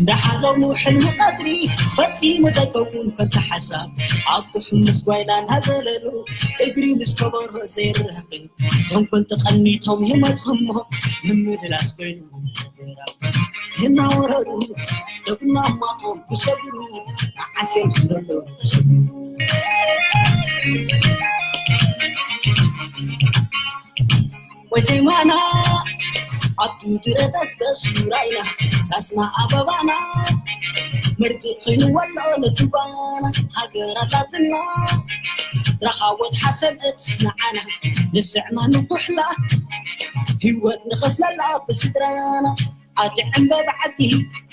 እንዳሓለሙ ሕልሚ ቀትሪ ፈጺሙ ዘይከውን ከንቱ ሓሳብ ኣብ ትሑት ምስ ጓይላ እንዳዘለሉ እግሪ ምስ ከበሮ ዘይራኸብ ተንኮል ተቐኒቶም ይመጽእሞ ምምልላስ ኮይኑ እናወረሩ ደብና ማጦም ክሰግሩ መዓስ እዮም ክብለሉ ተሰሙ። ወዘይማና ኣብቲ ድረተስ ተሱራይና ዳስና ኣበባና መርቂ ኮይኑ ወሎ ለቱባና ሃገር ኣላትና ረኻወት ሓሰብ እትስንዓና ንስዕማ ንኩሕላ ህይወት ንኸፍለላ ብስድራና ኣቲ ዕምበባ ዓዲ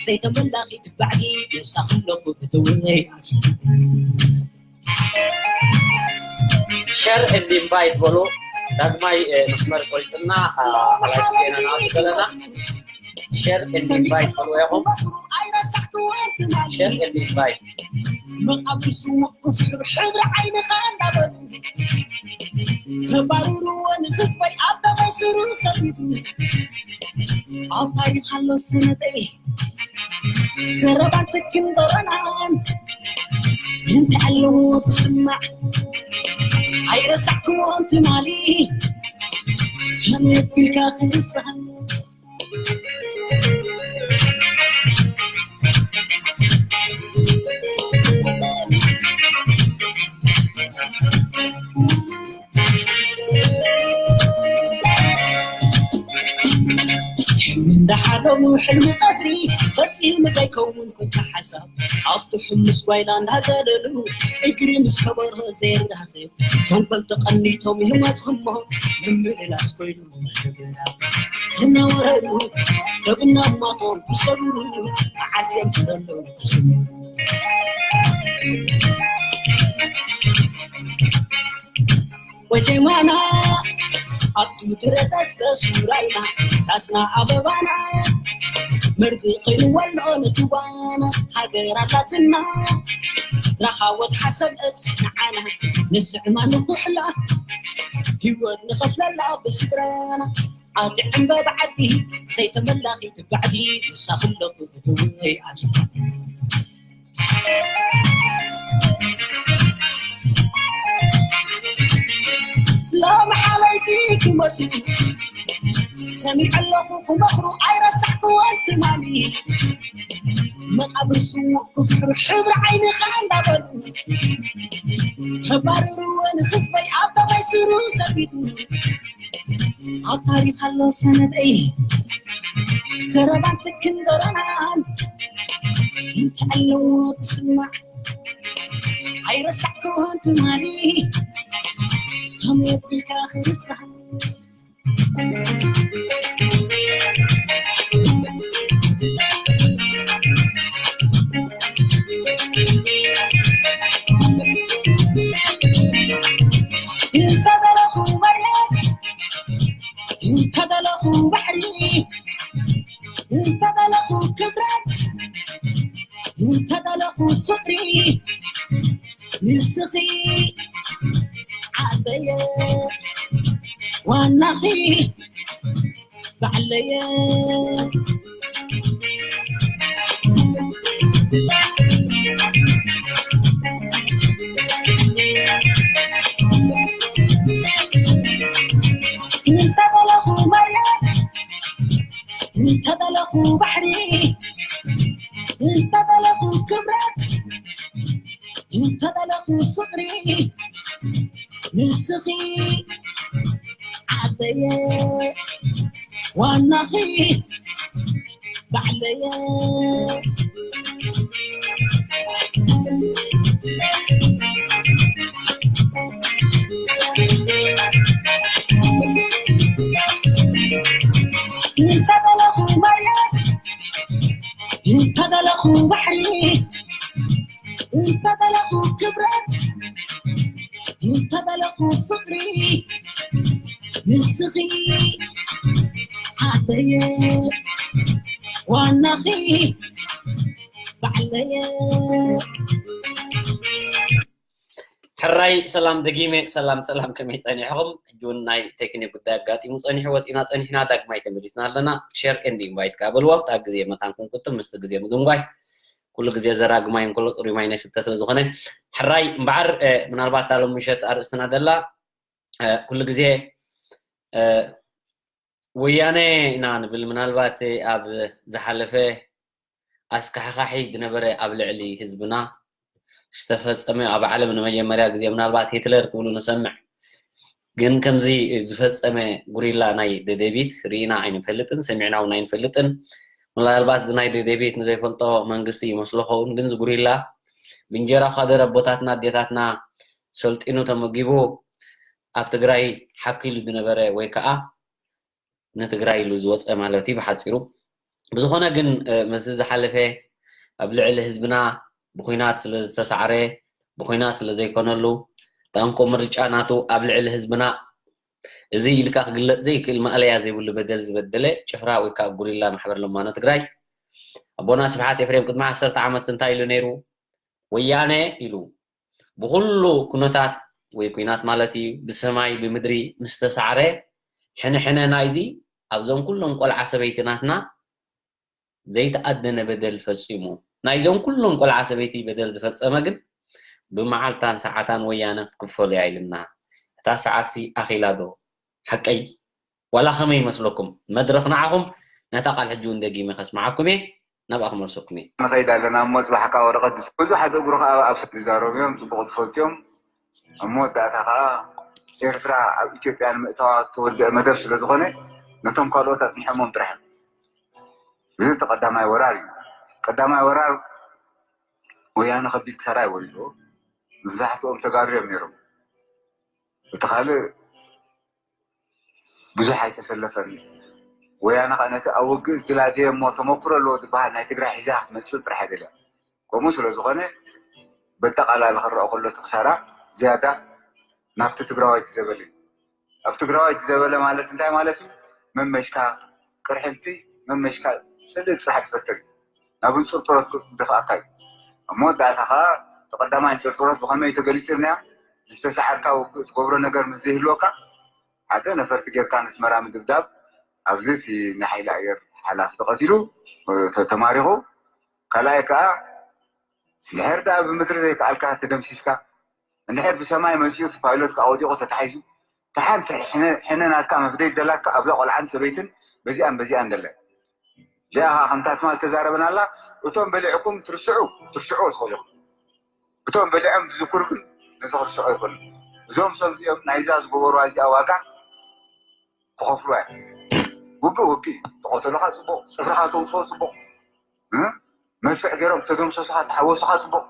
ዘይተመላኺት ባዕዲ ንሳ ክለኹ ብትውነይ ኣብዚ ሸር and invite በሉ። ዳግማይ መስመር ቆሪፅና ካልኣይ ዜና ንኣቱ ዘለና። ሸር and invite በሉ ኢኹም። ሸር and invite። መቃብር ስዉእ ክፍሕር ሕብሪ ዓይንኻ እንዳበሉ ከባርርዎ ንህዝበይ ኣብ ደማይ ስሩ ሰቢዱ ኣብ ታሪኽ ኣሎ ሰነደይ ዘረባን ትክን ደረናን እንታይ ኣለዎ ትስማዕ ኣይረሳዕክዎን ትማሊ ከመይ ኣቢልካ ክርሳዕ እንዳሓለሙ ሕልሚ ቀትሪ ፈፂሙ ዘይከውን ኩንታ ሓሳብ ኣብቲ ሕሙስ ጓይላ እንዳዘለሉ እግሪ ምስ ከበሮ ዘይራኸብ ተንኮል ተቐኒቶም ይመፅሞ ምምልላስ ኮይኑ እናወረዱ ደብና ማቶም ክሰብሩ ዓስዮም ክበለው ተስሙ ወዜማና ኣብቲ ድረተስ ተሱራይና ዳስና ኣበባና መርጊ ኮይኑ ወሎ ንትዋና ሃገር ኣላትና ረኻወት ሓሰብ እትስንዓና ንስዕማ ንኩሕላ ህይወት ንኸፍለላ ብስድራና ኣቲ ዕምበባ ዓዲ ዘይተመላኺት ባዕዲ ንሳ ክለኹ ብትውይ ኣብዛ ሎሚ ሓለይቲ ክመስሉ ሰሚዐ ኣለኹ ክመኽሩ ኣይረሳዕክዎን ትማሊ መቓብር ስዉእ ክፍሕሩ ሕብሪ ዓይንኻ እንዳበሉ ከባርርዎ ንህዝበይ ኣብ ተማይ ስሩ ሰቢዱ ኣብ ታሪኽ ኣሎ ሰነደይ ዘረባን ትክን ደረናን እንታይ ኣለዎ ትስማዕ ኣይረሳዕክዎን ትማሊ ከመይ ኣቢልካ ክርሳዕ እንተደለኹ መሬት እንተደለኹ ባሕሪ እንተደለኹ ክብረት እንተደለኹ ፍቕሪ ንስኺ ዓደየ ዋናኺ ባዕለየ እንተደለኹ መሬት እንተደለኹ ባሕሪ እንተደለኹ ክብረት እንተደለኹ ፍቕሪ ንስኺ ዓደየ ዋናኺ ባዕለየ እንተደለኹ መሬት እንተደለኹ ባሕሪ እንተደለኹ ክብረት እንተደለኹ ፍቕሪ ንስኺ ዓደየ ዋናኺ ባዕለየ ሕራይ ሰላም ደጊመ፣ ሰላም ሰላም፣ ከመይ ጸኒሕኹም? ሕጂ እውን ናይ ቴክኒክ ጉዳይ ኣጋጢሙ ጸኒሑ፣ ወጺእና ጸኒሕና፣ ዳግማይ ተመሊስና ኣለና። ሸር ኤንድ ኢንቫይት ከኣ በልዎ፣ እታ ግዜ መታን ክንቁጥም ምስቲ ግዜ ምድንጓይ። ኩሉ ግዜ ዘራግ ማይ እንከሎ ጽሩይ ማይ ናይ ስተ ስለ ዝኾነ፣ ሕራይ እምበኣር፣ እ፣ ምናልባት እታ ሎሚ ምሸት ኣርእስትና ደላ፣ እ፣ ኩሉ ግዜ፣ እ፣ ወያነ ኢና ንብል። ምናልባት ኣብ ዝሓለፈ ኣስካሕካሒ ዝነበረ ኣብ ልዕሊ ህዝብና ዝተፈጸመ፣ ኣብ ዓለም ንመጀመርያ ግዜ ምናልባት ሂትለር ክብሉ ንሰምዕ፣ ግን ከምዚ ዝፈጸመ ጉሪላ ናይ ደደቢት ርኢና ኣይንፈልጥን፣ ሰሚዕና እውን ኣይንፈልጥን። ምናልባት እዚ ናይ ደደቢት ንዘይፈልጦ መንግስቲ ይመስሎ ኸውን፣ ግን እዚ ጉሪላ ብእንጀራ ኳደር ኣቦታትና ኣዴታትና ሰልጢኑ ተመጊቡ ኣብ ትግራይ ሓኪሉ ዝነበረ ወይ ከዓ ንትግራይ ኢሉ ዝወፀ ማለት እዩ ብሓፂሩ። ብዝኾነ ግን፣ እ፣ ምስዚ ዝሓለፈ ኣብ ልዕሊ ህዝብና ብኹናት ስለ ዝተሳዕረ፣ ብኹናት ስለ ዘይኮነሉ፣ ጠንቁ ምርጫ ናቱ ኣብ ልዕሊ ህዝብና እዚ ኢልካ ክግለፅ ዘይክእል ማእለያ ዘይብሉ በደል ዝበደለ ጭፍራ ወይ ከዓ ጉሪላ ማሕበር ለማኖ ትግራይ ኣቦና ስብሓት ኤፍሬም ቅድሚ ዓሰርተ ዓመት እንታይ ኢሉ ነይሩ? ወያነ ኢሉ ብኹሉ ኩነታት ወይ ኲናት ማለት እዩ፣ ብሰማይ ብምድሪ ምስ ተሳዕረ፣ ሕነ ሕነ ናይዚ ኣብዞም ኩሎም ቆልዓ ሰበይቲ ናትና ዘይተኣደነ በደል ፈጺሙ። ናይዞም ኩሎም ቆልዓ ሰበይቲ በደል ዝፈጸመ ግን ብመዓልታን ሰዓታን ወያነ ክትክፈሉ እያ ኢልና። እታ ሰዓትሲ ኣኺላ ዶ? ሓቀይ? ዋላ ከመይ ይመስለኩም? መድረኽ ንዓኹም፣ ነታ ቃል ሕጂ እውን ደጊመ ከስምዓኩም እየ፣ ናብኣ ክመልሰኩም እየ። ንኸይድ ኣለና እሞ፣ ጽባሕ ከኣ ወረቐት ዝጽ-፣ ብዙሓት እግሩ ከኣ ኣብ ሰብ ዝዛረቡ እዮም፣ ጽቡቕ ዝፈልጡ እዮም። ኣብ መወዳእታ ከኣ ኤርትራ ኣብ ኢትዮጵያ ንምእታዋ ዝተወደአ መደብ ስለ ዝኾነ፣ ነቶም ካልኦት ኣጽኒሖሞም ጥራሕ እዮም። እዚ እቲ ቀዳማይ ወራር እዩ። ቀዳማይ ወራር ወያነ ከቢድ ክሳራ እዩ ወሪድዎ። መብዛሕትኦም ተጋሩ እዮም ነይሮም። እቲ ካልእ ብዙሕ ኣይተሰለፈን። ወያነ ኸኣ ነቲ ኣብ ውግእ ግላድየ እሞ ተመኩሮ ኣለዎ ዝበሃል ናይ ትግራይ ሒዛ ክትመጽእ ጥራሕ እያ ደልያ። ከምኡ ስለ ዝኾነ፣ በጠቓላሊ ክረኣ ከሎ እቲ ክሳራ ዝያዳ ናብቲ ትግራዋይ እቲ ዘበለ እዩ። ኣብ ትግራዋይ እቲ ዘበለ ማለት እንታይ ማለት እዩ? መመሽካ ቅርሕንቲ፣ መመሽካ ጽልኢ ጥራሕ ትፈጥር እዩ። ናብ እንጽርጥሮት ክደፍኣካ እዩ። ኣብ መወዳእታ ኸኣ እቲ ቀዳማይ እንጽርጥሮት ብኸመይ ተገሊጽልናዮ? ዝተሰዓርካ ውግእ ትገብሮ ነገር ምስ ዘይህልወካ፣ ሓደ ነፈርቲ ጌርካ ንስመራ ምድብዳብ፣ ኣብዚ እቲ ናይ ሓይሊ ኣየር ሓላፊ ተቐቲሉ፣ ተ-፣ ተማሪኹ፣ ካልኣይ ከኣ እንድሕር ደኣ ብምድሪ ዘይከኣልካ ተደምሲስካ፣ እንድሕር ብሰማይ መጺኡ እቲ ፓይሎት ከኣ ወዲቑ ተታሒዙ፣ ደሓን ሕነ፣ ሕነ ናትካ መፍደይ ደላካ ኣብዛ ቆልዓን ሰበይትን በዚኣን በዚኣን ደለ። እዚኣ ከኣ ከምታ ትማል ተዛረበናላ፣ እቶም በሊዕኩም ትርስዑ፣ ትርስዑ ትኽእሉ ኢኹም። እቶም በሊዖም ዝዝክሩ ግን ነዚ ክርስዑ ኣይኮኑን። እዞም ሰብ እዚኦም ናይዛ ዝገበሩዋ እዚኣ ዋጋ ክኸፍሉዋ እዮም። ውግእ ውግእ እዩ። ተቐተሉኻ ጽቡቕ፣ ጽፍርኻ ተውጽኦ ጽቡቕ። እ? መድፍዕ ገይሮም ተደምሰሱኻ፣ ተሓወሱኻ ጽቡቕ።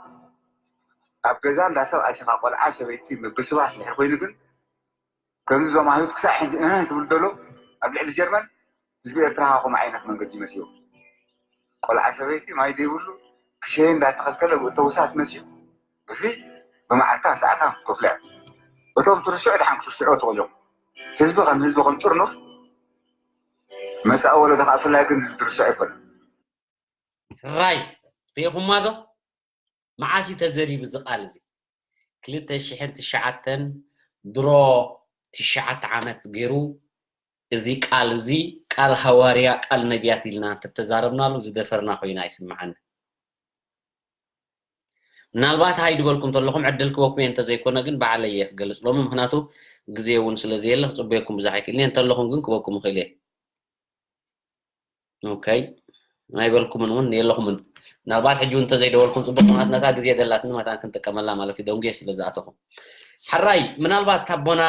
ኣብ ገዛ እንዳ ሰብ ኣቲኻ ቆልዓ ሰበይቲ ምብስባስ ድሕር ኮይኑ ግን፣ ከምዚ እዞም ኣህዩት ክሳዕ ሕጂ እህ ትብል ዘሎ፣ ኣብ ልዕሊ ጀርመን ህዝቢ ኤርትራ ከምኡ ዓይነት መንገዲ መሲሉ። ቆልዓ ሰበይቲ ማይ ዘይብሉ ክሸይን እንዳተኸልከለ ብእተውሳት መሲሉ። እዚ ብመዓልታን ሰዓታን ክከፍሎ እዮም። እቶም ትርስዑ ድሓን ክትርስዑ ትኽእሉ እዮም። ህዝቢ ከም ህዝቢ ከም ጥርኑፍ መጻኢ ወለዶ ከኣ ብፍላይ ግን እዚ ዝርስዑ ኣይኮነን። ሕራይ ርኢኹማ ዶ? መዓስ እዩ ተዘሪቡ እዚ ቃል እዚ? ክልተ ሽሕን ትሽዓተን ድሮ ትሽዓተ ዓመት ገይሩ እዚ ቃል እዚ ቃል ሃዋርያ ቃል ነቢያት ኢልና እንተተዛረብናሉ ዝደፈርና ኮይኑ ኣይስምዓኒ። ምናልባት ሃይ ዝበልኩም እንተለኹም ዕድል ክበኩም እየ፣ እንተዘይኮነ ግን ባዕለይ እየ ክገልፅ ሎሚ፣ ምክንያቱ ግዜ እውን ስለ ዘየለ ክፅበየኩም ብዙሕ ኣይክእልን እየ። እንተለኹም ግን ክበኩም እኽእል እየ። ኦኬ፣ ኣይበልኩምን እውን የለኹምን። ምናልባት ሕጂ እውን እንተዘይደወልኩም ፅቡቅ፣ ምክንያቱ ነታ ግዜ ደላትኒ መታን ክንጥቀመላ ማለት እዩ፣ ደንጉየ ስለ ዝኣተኹ። ሕራይ ምናልባት ኣቦና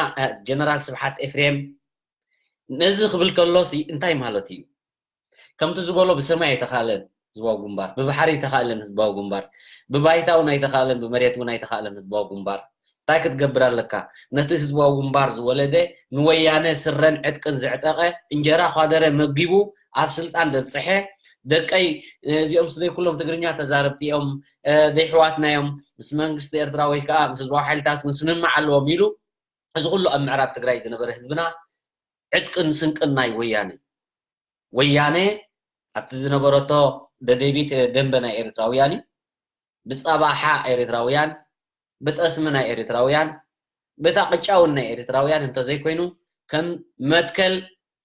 ጀነራል ስብሓት ኤፍሬም ነዚ ክብል ከሎሲ እንታይ ማለት እዩ? ከምቲ ዝበሎ ብሰማይ ኣይተኻእለን ህዝባዊ ግንባር፣ ብባሕሪ ኣይተኻእለን ህዝባዊ ግንባር፣ ብባይታ እውን ኣይተኻእለን፣ ብመሬት እውን ኣይተኻእለን ህዝባዊ ግንባር። እንታይ ክትገብር ኣለካ? ነቲ ህዝባዊ ግንባር ዝወለደ፣ ንወያነ ስረን ዕጥቅን ዘዕጠቐ፣ እንጀራ ኳደረ መጊቡ ኣብ ስልጣን ዘብፀሐ፣ ደቀይ እዚኦም ስደይ ኩሎም ትግርኛ ተዛረብቲ እዮም፣ ደይሕዋትና እዮም፣ ምስ መንግስቲ ኤርትራ ወይ ከዓ ምስ ህዝባዊ ሓይልታት ምስምማዕ ኣለዎም ኢሉ፣ እዚ ኩሉ ኣብ ምዕራብ ትግራይ ዝነበረ ህዝብና ዕጥቅን ስንቅን ናይ ወያነ። ወያነ ኣብቲ ዝነበረቶ ደደቢት ደንበ ናይ ኤርትራውያን እዩ። ብፀባሓ ኤርትራውያን ብጠስሚ ናይ ኤርትራውያን፣ ብታ ቅጫውን ናይ ኤርትራውያን እንተዘይኮይኑ፣ ከም መትከል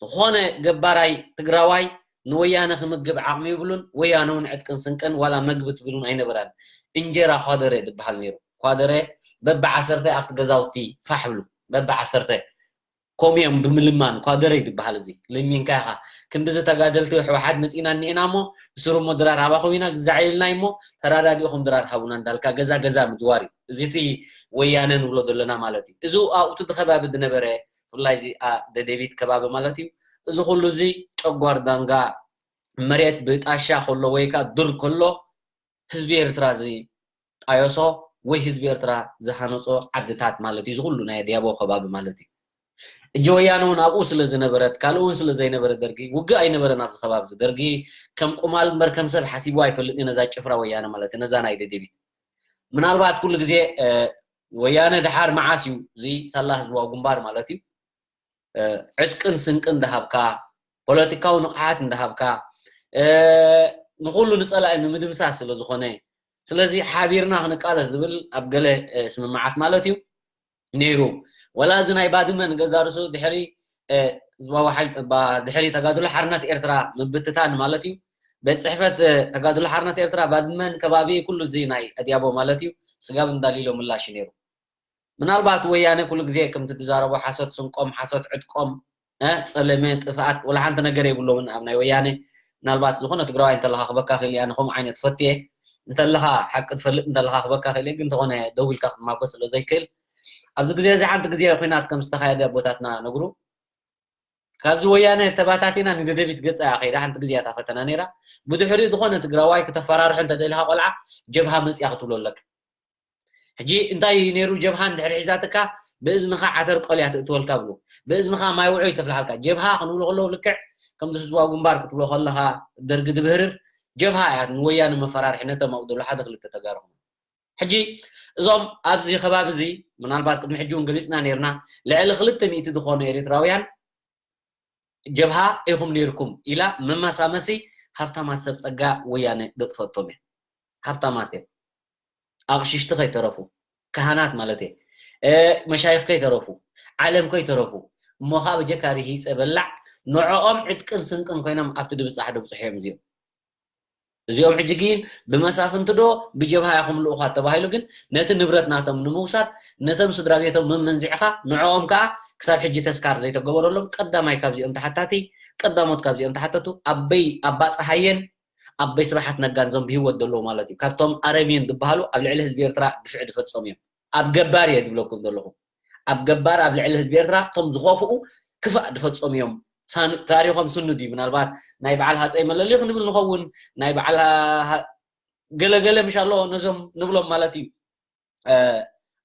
ዝኾነ ገባራይ ትግራዋይ ንወያነ ክምግብ ዓቕሚ ይብሉን፣ ወያነ እውን ዕጥቅን ስንቅን ዋላ መግቢ ትብሉን ኣይነበራን። እንጀራ ኳደረ ዝበሃል ነይሩ። ኳደረ በብዓሰርተ ኣብቲ ገዛውቲ ፋሕ ብሉ፣ በብዓሰርተ ከምኡ እዮም ብምልማን ኳደረ እዩ ዝበሃል። እዚ ልሚንካ ኢኻ። ክንድዚ ተጋደልቲ ህወሓት መፂና እኒኤና እሞ፣ ስሩ እሞ ድራር ሃባኹም ኢና ግዛዕ ኢልናይ እሞ፣ ተራዳዲእኹም ድራር ሃቡና እንዳልካ ገዛ ገዛ ምድዋር እዩ። እዚ እቲ ወያነ ንብሎ ዘለና ማለት እዩ። እዚ ኣብኡ እቲ ከባቢ ዝነበረ፣ ብፍላይ እዚ ደደቢት ከባቢ ማለት እዩ። እዚ ኩሉ እዚ ጨጓር ዳንጋ መሬት ብጣሻ ከሎ ወይ ከዓ ዱር ከሎ ህዝቢ ኤርትራ ዝጣየሶ ወይ ህዝቢ ኤርትራ ዝሃነጾ ዓድታት ማለት እዩ። እዚ ኩሉ ናይ ኣድያቦ ከባቢ ማለት እዩ። እጂ ወያነ እውን ኣብኡ ስለ ዝነበረት፣ ካልእ እውን ስለ ዘይነበረ ደርጊ፣ ውግእ ኣይነበረን ኣብዚ ከባቢ እዚ። ደርጊ ከም ቁማል እምበር ከም ሰብ ሓሲቡ ኣይፈልጥን እዩ ነዛ ጭፍራ ወያነ ማለት እዩ፣ ነዛ ናይ ደደቢት። ምናልባት ኩሉ ግዜ፣ እ፣ ወያነ ድሓር መዓስ እዩ እዚ ሳላ ህዝባዊ ግንባር ማለት እዩ፣ እ፣ ዕጥቅን ስንቅን እንዳሃብካ፣ ፖለቲካዊ ንቕሓት እንዳሃብካ፣ እ፣ ንኹሉ ንጸላኢ ንምድምሳስ ስለ ዝኾነ፣ ስለዚ ሓቢርና ክንቃለስ ዝብል ኣብ ገለ፣ እ፣ ስምምዓት ማለት እዩ ነይሩ። ወላ እዚ ናይ ባድመ ንገዛ ርእሱ ድሕሪ፣ እ፣ ህዝባዊ ሓይል፣ ባ-፣ ድሕሪ ተጋድሎ ሓርነት ኤርትራ ምብትታን ማለት እዩ። ቤት ጽሕፈት፣ እ፣ ተጋድሎ ሓርነት ኤርትራ ባድመን ከባቢ ኩሉ እዚ ናይ ኣድያቦ ማለት እዩ። ስጋብ እንዳሊሎ ምላሽ እዩ ነይሩ። ምናልባት ወያነ ኩሉ ግዜ ከምቲ ትዛረቦ ሓሶት ስንቆም፣ ሓሶት ዕጥቆም፣ እ፣ ጸለመ፣ ጥፍኣት፣ ወላ ሓንቲ ነገር የብሎምን ኣብ ናይ ወያነ። ምናልባት ዝኾነ ትግራዋይ እንተለኻ ክበካ ክእል እያ፣ ንኸምኡ ዓይነት ፈትየ። እንተለኻ ሓቂ ትፈልጥ እንተለኻ ክበካ ክእል እየ፣ ግን እንተኾነ ደው ኢልካ ክትማጎት ስለ ዘይክእል፣ ኣብዚ ግዜ እዚ ሓንቲ ግዜ ኲናት ከም ዝተኻየደ ኣቦታትና ነግሩ። ካብዚ ወያነ ተባታቲና ንደደቢት ገጻ እያ ከይዳ፣ ሓንቲ ግዜ እያ እታ ፈተና ነይራ። ብድሕሪኡ ዝኾነ ትግራዋይ ክተፈራርሑ እንተደሊኻ ቆልዓ፣ ጀብሃ መጽያ ክትብሎ ኣለካ። ሕጂ እንታይ እዩ ነይሩ? ጀብሃ እንድሕር ሒዛትካ፣ ብእዝንኻ ዓተር ቆልያ ትእትወልካ ብሉ፣ ብእዝንኻ ማይ ውዑይ ተፍልሓልካ። ጀብሃ ክንብሎ ከለዉ ልክዕ ከምዚ ህዝባዊ ግንባር ክትብሎ ከለኻ፣ ደርጊ ድብህርር ጀብሃ እያ ንወያነ መፈራርሒ፣ ነቶም ኣብኡ ዘለዉ ሓደ ክልተ ተጋሩ። ሕጂ እዞም ኣብዚ ከባቢ እዚ፣ ምናልባት ቅድሚ ሕጂ እውን ገሊጽና ነይርና፣ ልዕሊ ክልተ ሚእቲ ዝኾኑ ኤሪትራውያን ጀብሃ ኢኹም ነይርኩም ኢላ መመሳመሲ ሃብታማት ሰብ ጸጋ ወያነ ደጥፈቶም እያ። ሃብታማት እዮም። ኣቕሽሽቲ ከይተረፉ፣ ካህናት ማለት እየ፣ እ፣ መሻይኽ ከይተረፉ፣ ዓለም ከይተረፉ፣ እሞ ኸዓ ብጀካ ርሂጸ በላዕ ንዕኦም ዕጥቅን ስንቅን ኮይኖም ኣብቲ ድብጻሕ ደብጽሑ እዮም እዚኦም። እዚኦም ሕጂ ግን ብመሳፍንቲ ዶ ብጀብሃ ኢኹም ልኡኻት ተባሂሉ ግን ነቲ ንብረት ናቶም ንምውሳድ ነቶም ስድራ ቤቶም መመንዚዕኻ ንዕኦም ከኣ ክሳብ ሕጂ ተስካር ዘይተገበረሎም ቀዳማይ ካብዚኦም ተሓታቲ ቀዳሞት ካብዚኦም ተሓተቱ ኣበይ ኣባ ጸሃየን ኣበይ ስብሓት ነጋን ዞም ብህይወት ዘለዉ ማለት እዩ። ካብቶም ኣረምየን ዝበሃሉ ኣብ ልዕሊ ህዝቢ ኤርትራ ግፍዒ ዝፈጸሙ እዮም። ኣብ ገባር እየ ዝብለኩም ዘለኹ። ኣብ ገባር ኣብ ልዕሊ ህዝቢ ኤርትራ እቶም ዝኸፍኡ ክፋእ ዝፈጸሙ እዮም። ሳን-፣ ታሪኾም ስኑድ እዩ። ምናልባት ናይ በዓል ሃፀይ መለሊ ክንብል ንኸውን፣ ናይ በዓል ሃ-፣ ገለገለ ምሽ ኣሎ ነዞም ንብሎም ማለት እዩ። እ፣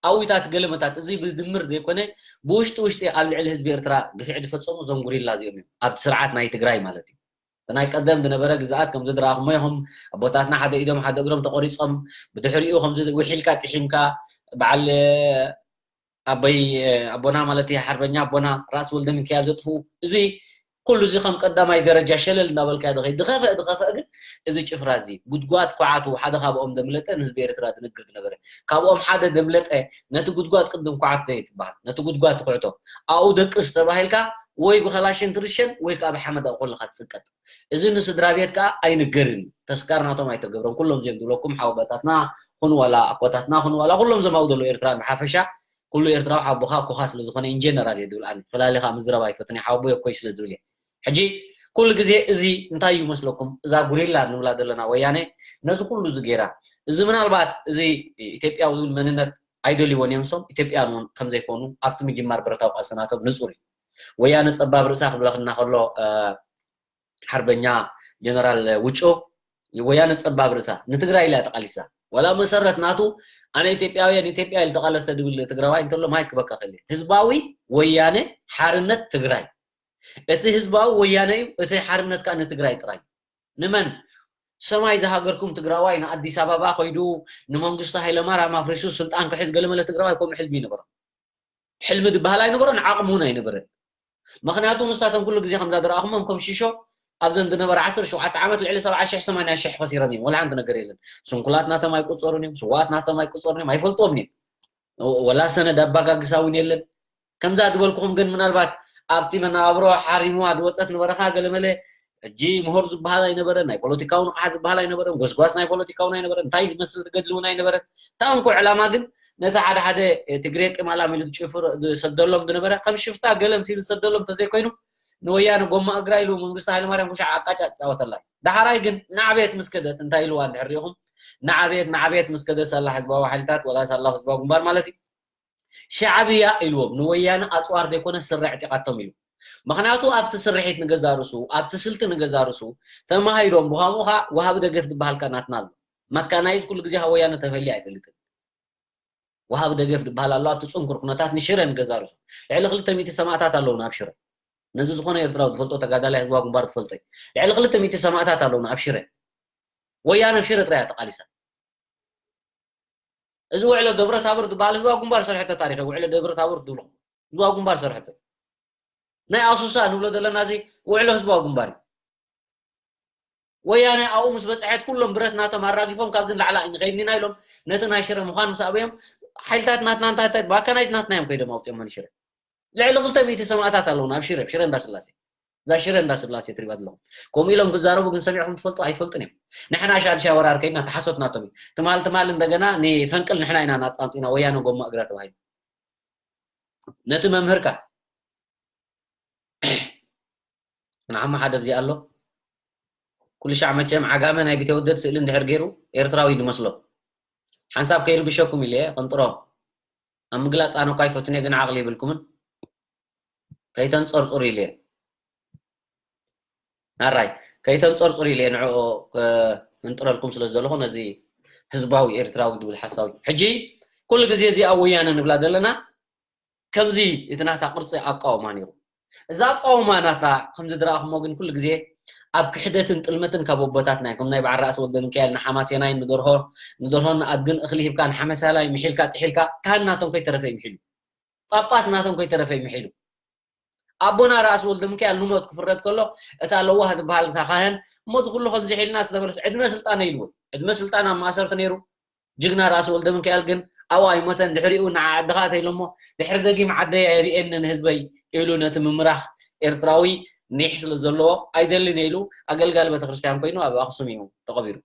ኣዊታት ገለመታት እዚ ብድምር ዘይኮነ ብውሽጢ ውሽጢ ኣብ ልዕሊ ህዝቢ ኤርትራ ግፍዒ ዝፈጸሙ እዞም ጉሪላ እዚኦም እዮም። ኣብ ስርዓት ናይ ትግራይ ማለት እዩ። እቲ ናይ ቀደም ዝነበረ ግዝኣት ከምዚ ዝረኣኹሞ ኢኹም። ኣቦታትና ሓደ ኢዶም ሓደ እግሮም ተቆሪጾም፣ ብድሕሪኡ ከምዚ ውሒልካ ጥሒምካ በዓል ኣቦይ፣ ኣቦና ማለት እዩ፣ ሓርበኛ ኣቦና ራስ ወልደ ሚካኤል ዘጥፍኡ፣ እዚ ኩሉ እዚ ከም ቀዳማይ ደረጃ ሸለል እናበልካ ድኸይ ድኸፈ ድኸፈ ግን እዚ ጭፍራ እዚ ጉድጓድ ኩዓቱ ሓደ ካብኦም ደምለጠ ንህዝቢ ኤርትራ ዝነግር ዝነበረ። ካብኦም ሓደ ደምለጠ ነቲ ጉድጓድ ቅድም ኩዓቶ እዩ ትበሃል። ነቲ ጉድጓድ ትኹዕቶ። ኣብኡ ደቅስ ተባሂልካ ወይ ብኸላሽን ትርሸን ወይ ከዓ ብሓመድ ኣብኡ ከለኻ ትጽቀጥ። እዚ ንስድራ ቤት ከዓ ኣይንገርን እዩ። ተስካር ናቶም ኣይተገብረን። ኩሎም እዚኦም ዝብለኩም ሓወቦታትና ኩኑ ዋላ ኣኮታትና ኩኑ ዋላ ኩሎም እዞም ኣብኡ ዘለዉ ኤርትራውያን ብሓፈሻ ኩሉ ኤርትራዊ ሓቦኻ ኣኮኻ ስለ ዝኾነ ኢንጀነራል እየ ዝብል ኣነ። ፈላሊኻ ምዝረባ ኣይፈትን እየ፣ ሓቦ እየ እኮይ ስለ ዝብል እየ። ሕጂ ኩሉ ግዜ እዚ እንታይ እዩ መስለኩም? እዛ ጉሪላ ንብላ ዘለና ወያነ ነዚ ኩሉ እዚ ገይራ። እዚ ምናልባት እዚ ኢትዮጵያዊ ዝብል መንነት ኣይደልይዎን እዮም። ሶም ኢትዮጵያውያን እውን ከም ዘይኮኑ ኣብቲ ምጅማር ብረታዊ ቃልሲ ናቶም ንጹር እዩ። ወያነ ጸባብ ርእሳ ክብለኽና ከሎ፣ እ፣ ሓርበኛ ጀነራል ውጩ፣ ወያነ ጸባብ ርእሳ ንትግራይ ኢላ ተቃሊሳ። ወላ መሰረት ናቱ ኣነ ኢትዮጵያዊ እየ፣ ንኢትዮጵያ ኢሉ ተቃለሰ ድብል ትግራዋይ እንተሎ ማይ ክበካ ክእል እየ። ህዝባዊ ወያነ ሓርነት ትግራይ። እቲ ህዝባዊ ወያነ እዩ፣ እቲ ሓርነት ከዓ ንትግራይ ጥራይ። ንመን? ሰማይ ዝሃገርኩም ትግራዋይ ንኣዲስ ኣበባ ከይዱ ንመንግስቱ ሃይለማርያም ኣፍሪሱ ስልጣን ክሕዝ ገለመለ ትግራዋይ ከምኡ ሕልሚ ይነበሮ። ሕልሚ ዝበሃል ኣይነበሮን፣ ዓቕሚ እውን ኣይነበረን። ምኽንያቱ ንሳቶም ኩሉ ግዜ ከምዛ ዝረኣኹሞም ከም ሽሾ ኣብዘን ዝነበረ ዓሰርተ ሸውዓተ ዓመት ልዕሊ ሰብዓ ሽሕ ሰማንያ ሽሕ ከሲሮም እዮም። ወላ ሓንቲ ነገር የለን። ስንኩላት ናቶም ኣይቁጸሩን እዮም፣ ስዋኣት ናቶም ኣይቁጸሩን እዮም፣ ኣይፈልጥዎምን እዮም። ወላ ሰነድ ኣባጋግሳ እውን የለን። ከምዛ ዝበልኩኹም ግን ምናልባት ኣብቲ መነባብሮ ሓሪምዋ ዝወፀት ነበረኻ ገለመለ ሕጂ ምሁር ዝበሃል ኣይነበረን፣ ናይ ፖለቲካዊ ንቕሓት ዝበሃል ኣይነበረን፣ ጎስጓስ ናይ ፖለቲካውን ኣይነበረን፣ እንታይ ዝመስል ትገድሊ እውን ኣይነበረን። እታ እንኮ ዕላማ ግን ነቲ ሓደ ሓደ ትግሬ ቅማላም ኢሉ ዝጭፍር ዝሰደሎም ዝነበረ ከም ሽፍታ ገለም ሲሉ ዝሰደሎም እንተዘይኮይኑ ንወያነ ጎማ እግራ ኢሉ መንግስቲ ሃይለማርያም ኩሻዕ ኣቃጫ ትፃወተላ እዩ። ዳሕራይ ግን ናዕቤት ምስ ከደት እንታይ ኢልዋ እንድሕር ሪኢኹም፣ ናዕቤት ናዕቤት ምስ ከደ ሳላ ህዝባዊ ሓይልታት ወላ ሳላ ህዝባዊ ግንባር ማለት እዩ ሻዕብያ ኢልዎም ንወያነ ኣፅዋር ዘይኮነ ስረ ዕጢቓቶም ኢሉ። ምክንያቱ ኣብቲ ስርሒት ንገዛ ርሱ ኣብቲ ስልቲ ንገዛ ርሱ ተማሂሮም ብኸምኡ ከዓ ወሃቢ ደገፍ ዝበሃልካ ናትና ኣሎ። መካናይዝ ኩሉ ግዜ ካብ ወያነ ተፈልዩ ኣይፈልጥን። ወሃቢ ደገፍ ዝበሃል ኣሎ ኣብቲ ፅንኩር ኩነታት ንሽረ ንገዛ ርሱ። ልዕሊ ክልተ ሚእቲ ሰማእታት ኣለውና ኣብ ሽረ። ነዚ ዝኾነ ኤርትራዊ ዝፈልጦ ተጋዳላይ ህዝባዊ ግንባር ዝፈልጦ እዩ። ልዕሊ ክልተ ሚእቲ ሰማእታት ኣለውና ኣብ ሽረ። ወያነ ኣብ ሽረ ጥራይ እያ ተቓሊሳ። እዚ ውዕሎ ደብረ ታቦር ዝበሃል ህዝባዊ ግንባር ሰርሐቶ ታሪኽ እዩ። ውዕሎ ደብረ ታቦር ትብሎ ህዝባዊ ግንባር ሰርሐቶ። ናይ ኣሱሳ ንብሎ ዘለና እዚ ውዕሎ ህዝባዊ ግንባር እዩ። ወያነ ኣብኡ ምስ በፅሐት ኩሎም ብረት ናቶም ኣራጊፎም ካብዚ ንላዕሊ ኣይንኸይድን ኢና ኢሎም ነቲ ናይ ሽረ ምዃን ምስ ኣበዮም ሓይልታት ናትና እንታይ እንታይ ባካናይት ናትና እዮም ከይዶም ኣውፅኦም ንሽረ። ልዕሊ ክልተ ሚእቲ ሰማእታት ኣለውና ኣብ ሽረ፣ ሽረ እንዳስላሴ። እዛ ሽረ እንዳስላሴ ትሪእዋ ዘለኹም። ከምኡ ኢሎም ክዛረቡ ግን ሰሚዕኹም ትፈልጡ? ኣይፈልጡን እዮም። ንሕና ሻድሻይ ወራር ከይድና ተሓሶት ናቶም እዩ። ትማል ትማል እንደገና ንፈንቅል ንሕና ኢና ናፃምፂና ወያነ ጎማ እግራ ተባሂሉ። ነቲ መምህርካ ንዓማ ሓደ ኣብዚ ኣሎ። ኩሉ ሻዕ መቸም ዓጋመ ናይ ቢተወደድ ስእሊ እንድሕር ገይሩ ኤርትራዊ ዝመስሎ። ሓንሳብ ከይርብሸኩም ኢለ እየ፣ ቅንጥሮ። ኣብ ምግላጽ ኣነ እኳ ኣይፈቱን እየ፣ ግን ዓቕሊ የብልኩምን። ከይተንጸርጽሩ ኢለ እየ። ኣራይ፣ ከይተንጸርጽሩ ኢለ እየ፣ ንዕኡ ከንጥረልኩም ስለ ዘለኹ ነዚ ህዝባዊ ኤርትራዊ ዝብል ሓሳዊ። ሕጂ ኩሉ ግዜ እዚ ኣብ ወያነ ንብላ ዘለና፣ ከምዚ እቲ ናታ ቅርጺ ኣቃውማ ነይሩ። እዛ ኣቃውማ ናታ ከምዚ ዝረኣኹሞ ግን ኩሉ ግዜ ኣብ ክሕደትን ጥልመትን ካብ ኣቦታትና እዩ። ከም ናይ በዓል ራእሲ ወልደ ሚካኤል ንሓማሴናይ ንደርሆ ንደርሆን ንኣድግን እኽሊ ሂብካ ንሓመሳላይ ምሒልካ ጥሒልካ ካህን ናቶም ከይተረፈ ይምሒሉ። ጳጳስ ናቶም ከይተረፈ ይምሒሉ። ኣቦና ራእሲ ወልደ ሚካኤል ንሞት ክፍረድ ከሎ እታ ለዋህ ትበሃል እታ ካህን እሞ እዚ ኩሉ ከምዚ ሒልና ዝተበለስ ዕድመ ስልጣነ ኢልዎ። ዕድመ ስልጣን ኣብ ማእሰርቲ ነይሩ። ጅግና ራእሲ ወልደ ሚካኤል ግን ኣብኡ ኣይሞተን። ድሕሪኡ ንዓ ዓድኻ ተኢሎሞ ድሕሪ ደጊም ዓደይ ኣይርእየንን ህዝበይ ኢሉ ነቲ ምምራኽ ኤርትራዊ ኒሕ ስለ ዘለዎ ኣይደልን ኢሉ ኣገልጋሊ ቤተክርስትያን ኮይኑ ኣብ ኣኽሱም እዩ ተቐቢሩ።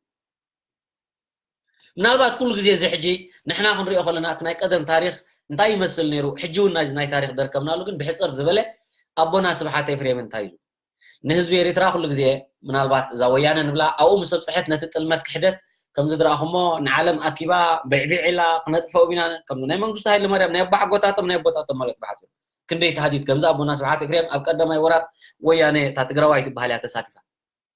ምናልባት ኩሉ ግዜ እዚ ሕጂ ንሕና ክንሪኦ ከለና እቲ ናይ ቀደም ታሪኽ እንታይ ይመስል ነይሩ፣ ሕጂ እውን ናይዚ ናይ ታሪኽ ደርከብናሉ ግን ብሕጽር ዝበለ ኣቦና ስብሓት ኤፍሬም እንታይ ኢሉ ንህዝቢ ኤሪትራ ኩሉ ግዜ ምናልባት እዛ ወያነ ንብላ ኣብኡ ምስ ኣብፀሐት ነቲ ጥልመት ክሕደት ከምዚ ድረኣኹሞ ንዓለም ኣኪባ ብዕቢዕ ኢላ ክነጥፍኦም ኢና ከምዚ ናይ መንግስቱ ሃይለ ማርያም ናይ ኣባሓጎታቶም ናይ ኣቦታቶም ማለት ብሓፂሩ ክንደይ ተሃዲድ ከምዚ ኣቦና ስብሓት ኤፍሬም ኣብ ቀዳማይ ወራር ወያነ እታ ትግራዋይ ትበሃል እያ ተሳቲፋ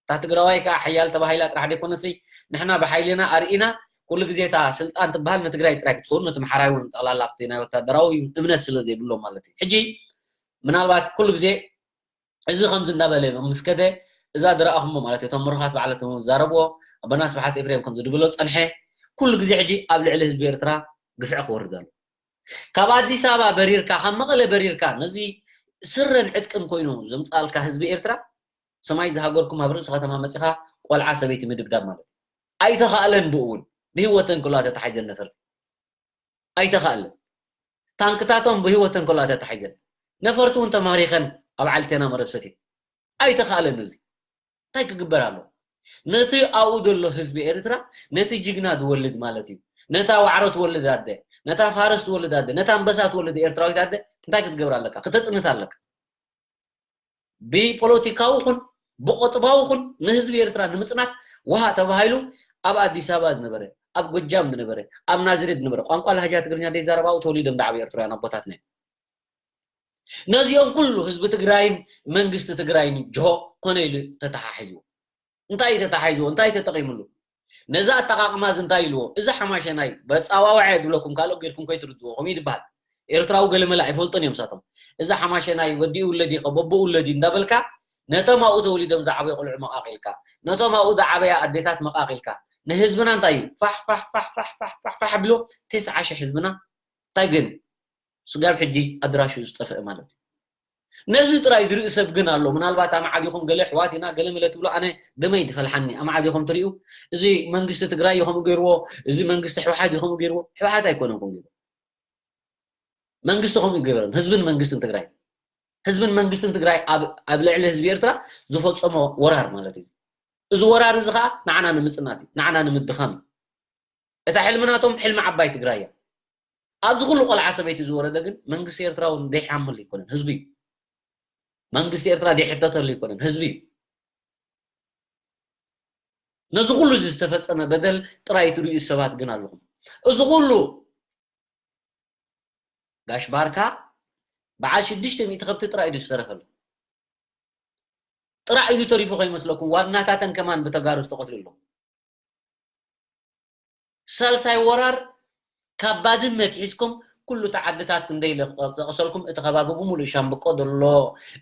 እታ ትግራዋይ ከዓ ሓያል ተባሂላ ጥራሕ ደይኮነሲ ንሕና ብሓይልና ኣርኢና ኩሉ ግዜ እታ ስልጣን ትበሃል ንትግራይ ጥራይ ክትከውን ነቲ መሓራይ እውን ጠቕላላ ኣብቲ ናይ ወታደራዊ እምነት ስለ ዘይብሎም ማለት እዩ ሕጂ ምናልባት ኩሉ ግዜ እዚ ከምዚ እንዳበለ ምስ ከደ እዛ ዝረኣኹሞ ማለት እቶም ምሩኻት ባዕለቶም ዝዛረብዎ ኣቦና ስብሓት ኤፍሬም ከምዚ ድብሎ ፀንሐ ኩሉ ግዜ ሕጂ ኣብ ልዕሊ ህዝቢ ኤርትራ ግፍዒ ክወርድ ኣሎ ካብ ኣዲስ ኣበባ በሪርካ ካብ መቐለ በሪርካ ነዚ ስረን ዕጥቅን ኮይኑ ዘምፃልካ ህዝቢ ኤርትራ ሰማይ ዝሃገርኩም ኣብ ርእሲ ከተማ መፂኻ ቆልዓ ሰበይቲ ምድብዳብ ማለት እዩ ኣይተኻእለን ብኡ እውን ብህይወተን ክልዋ ተታሒዘን ነፈርቲ ኣይተኻእለን። ታንክታቶም ብህይወተን ከለዋ ተታሒዘን ነፈርቲ እውን ተማሪኸን ኣብ ዓልቴና መረብ ሰትየን ኣይተኻእለን እዚ እንታይ ክግበር ኣሎ ነቲ ኣብኡ ዘሎ ህዝቢ ኤርትራ ነቲ ጅግና ዝወልድ ማለት እዩ ነታ ዋዕሮ ትወልድ ኣደ ነታ ፋረስ ትወልድ ኣደ ነታ ኣንበሳ ትወልድ ኤርትራዊት ኣደ እንታይ ክትገብር ኣለካ ክተፅንት ኣለካ ብፖለቲካዊ ኹን ብቆጥባዊ ኹን ንህዝቢ ኤርትራ ንምፅናት ውሃ ተባሂሉ ኣብ ኣዲስ ኣበባ ዝነበረ ኣብ ጎጃም ዝነበረ ኣብ ናዝሬት ዝነበረ ቋንቋ ላህጃ ትግርኛ ዘይዛረባኡ ተወሊዶም ዝዓበዩ ኤርትራውያን ኣቦታትና እዮም ነዚኦም ኩሉ ህዝቢ ትግራይን መንግስቲ ትግራይን ጅሆ ኮነ ኢሉ ተተሓሒዝዎ እንታይ እዩ ተታሒዝዎ እንታይ ተጠቒምሉ ነዚ ኣጠቓቕማ እዚ እንታይ ኢልዎ እዚ ሓማሸናይ በፃዋውዐ ድብለኩም ካልኦ ጌርኩም ከይትርድዎ ከምኡ ይድበሃል ኤርትራዊ ገለመለ ኣይፈልጡን እዮም ሳቶም እዚ ሓማሸናይ ወዲኡ ውለድ ይኸ በቦ ውለድ እዩ እንዳበልካ ነቶም ኣብኡ ተወሊዶም ዝዓበዩ ቆልዑ መቓቒልካ ነቶም ኣብኡ ዝዓበያ ኣዴታት መቓቒልካ ንህዝብና እንታይ እዩ ፋሕ ፋሕ ፋሕ ፋሕ ፋሕ ፋሕ ፋሕ ብሎ ተስዓ ሽሕ ህዝብና እንታይ ገይሩ ስጋብ ሕጂ ኣድራሽኡ ዝጠፍአ ማለት እዩ ነዚ ጥራይ ዝርኢ ሰብ ግን ኣሎ ምናልባት ኣማዓዲኹም ገለ ኣሕዋት ኢና ገለ መለ ትብሉ ኣነ ደመይ ትፈልሓኒ ኣማዓዲኹም ትሪኡ እዚ መንግስቲ ትግራይ እዩ ከምኡ ገይርዎ እዚ መንግስቲ ሕወሓት እዩ ከምኡ ገይርዎ ሕወሓት ኣይኮነን ከምኡ ገይርዎ መንግስቲ ከምኡ ይገበረን። ህዝብን መንግስትን ትግራይ፣ ህዝብን መንግስትን ትግራይ ኣብ ኣብ ልዕሊ ህዝቢ ኤርትራ ዝፈጸሞ ወራር ማለት እዩ። እዚ ወራር እዚ ኸዓ ንዓና ንምጽናት እዩ፣ ንዓና ንምድኻም እዩ። እታ ሕልሚ ናቶም ሕልሚ ዓባይ ትግራይ እያ። ኣብዚ ኩሉ ቆልዓ ሰበይቲ ዝወረደ ግን መንግስቲ ኤርትራ እውን ዘይሓመሉ ኣይኮነን፣ ህዝቢ እዩ። መንግስቲ ኤርትራ ዘይሕተተሉ ኣይኮነን፣ ህዝቢ እዩ። ነዚ ኩሉ እዚ ዝተፈጸመ በደል ጥራይ ትርእዩ ሰባት ግን ኣለኹም። እዚ ኩሉ ጋሽ ባርካ በዓል ሽዱሽተ ሚእቲ ከብቲ ጥራይ እዩ ዝተረፈሉ። ጥራይ እዩ ተሪፉ ከይመስለኩም፣ ዋናታተን ከማን ብተጋሩ ዝተቐትሉ ኣለዉ። ሳልሳይ ወራር ካብ ባድመ ኣትሒዝኩም ኩሉ እቲ ዓድታት ክንደይ ኢለ ዘቕሰልኩም፣ እቲ ከባቢ ብምሉእ ሻምብቆ ዘሎ፣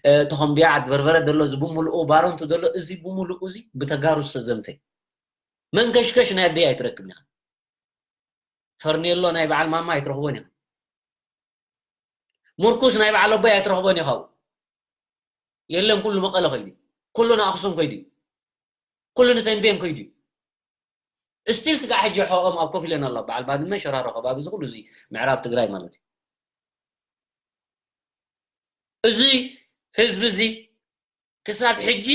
እ፣ ተኾምብያ፣ ዓዲ በርበረ ዘሎ፣ እዚ ብምሉኡ ባረንቱ ዘሎ፣ እዚ ብምሉኡ እዚ ብተጋሩ ዝተዘምተ። መንከሽከሽ ናይ ኣደይ ኣይትረክብን ኢኻ። ፈርኔሎ ናይ በዓል ማማ ኣይትረኽቦን ኢኻ። ሙርኩስ ናይ በዓል ኣቦይ ኣይትረኽቦን ኢኻ። የለን፣ ኩሉ መቐለ ከይዱ፣ ኩሉ ንኣኽሱም ከይዱ፣ ኩሉ ንተንቤን ከይዱ። እስቲል ስጋዕ ሕጂ ሕኦም ኣብ ኮፍ ኢለን ኣሎ። በዓል ባድመ፣ ሸራሮ ከባቢ፣ እዚ ኩሉ እዚ ምዕራብ ትግራይ ማለት እዩ። እዚ ህዝቢ እዚ ክሳብ ሕጂ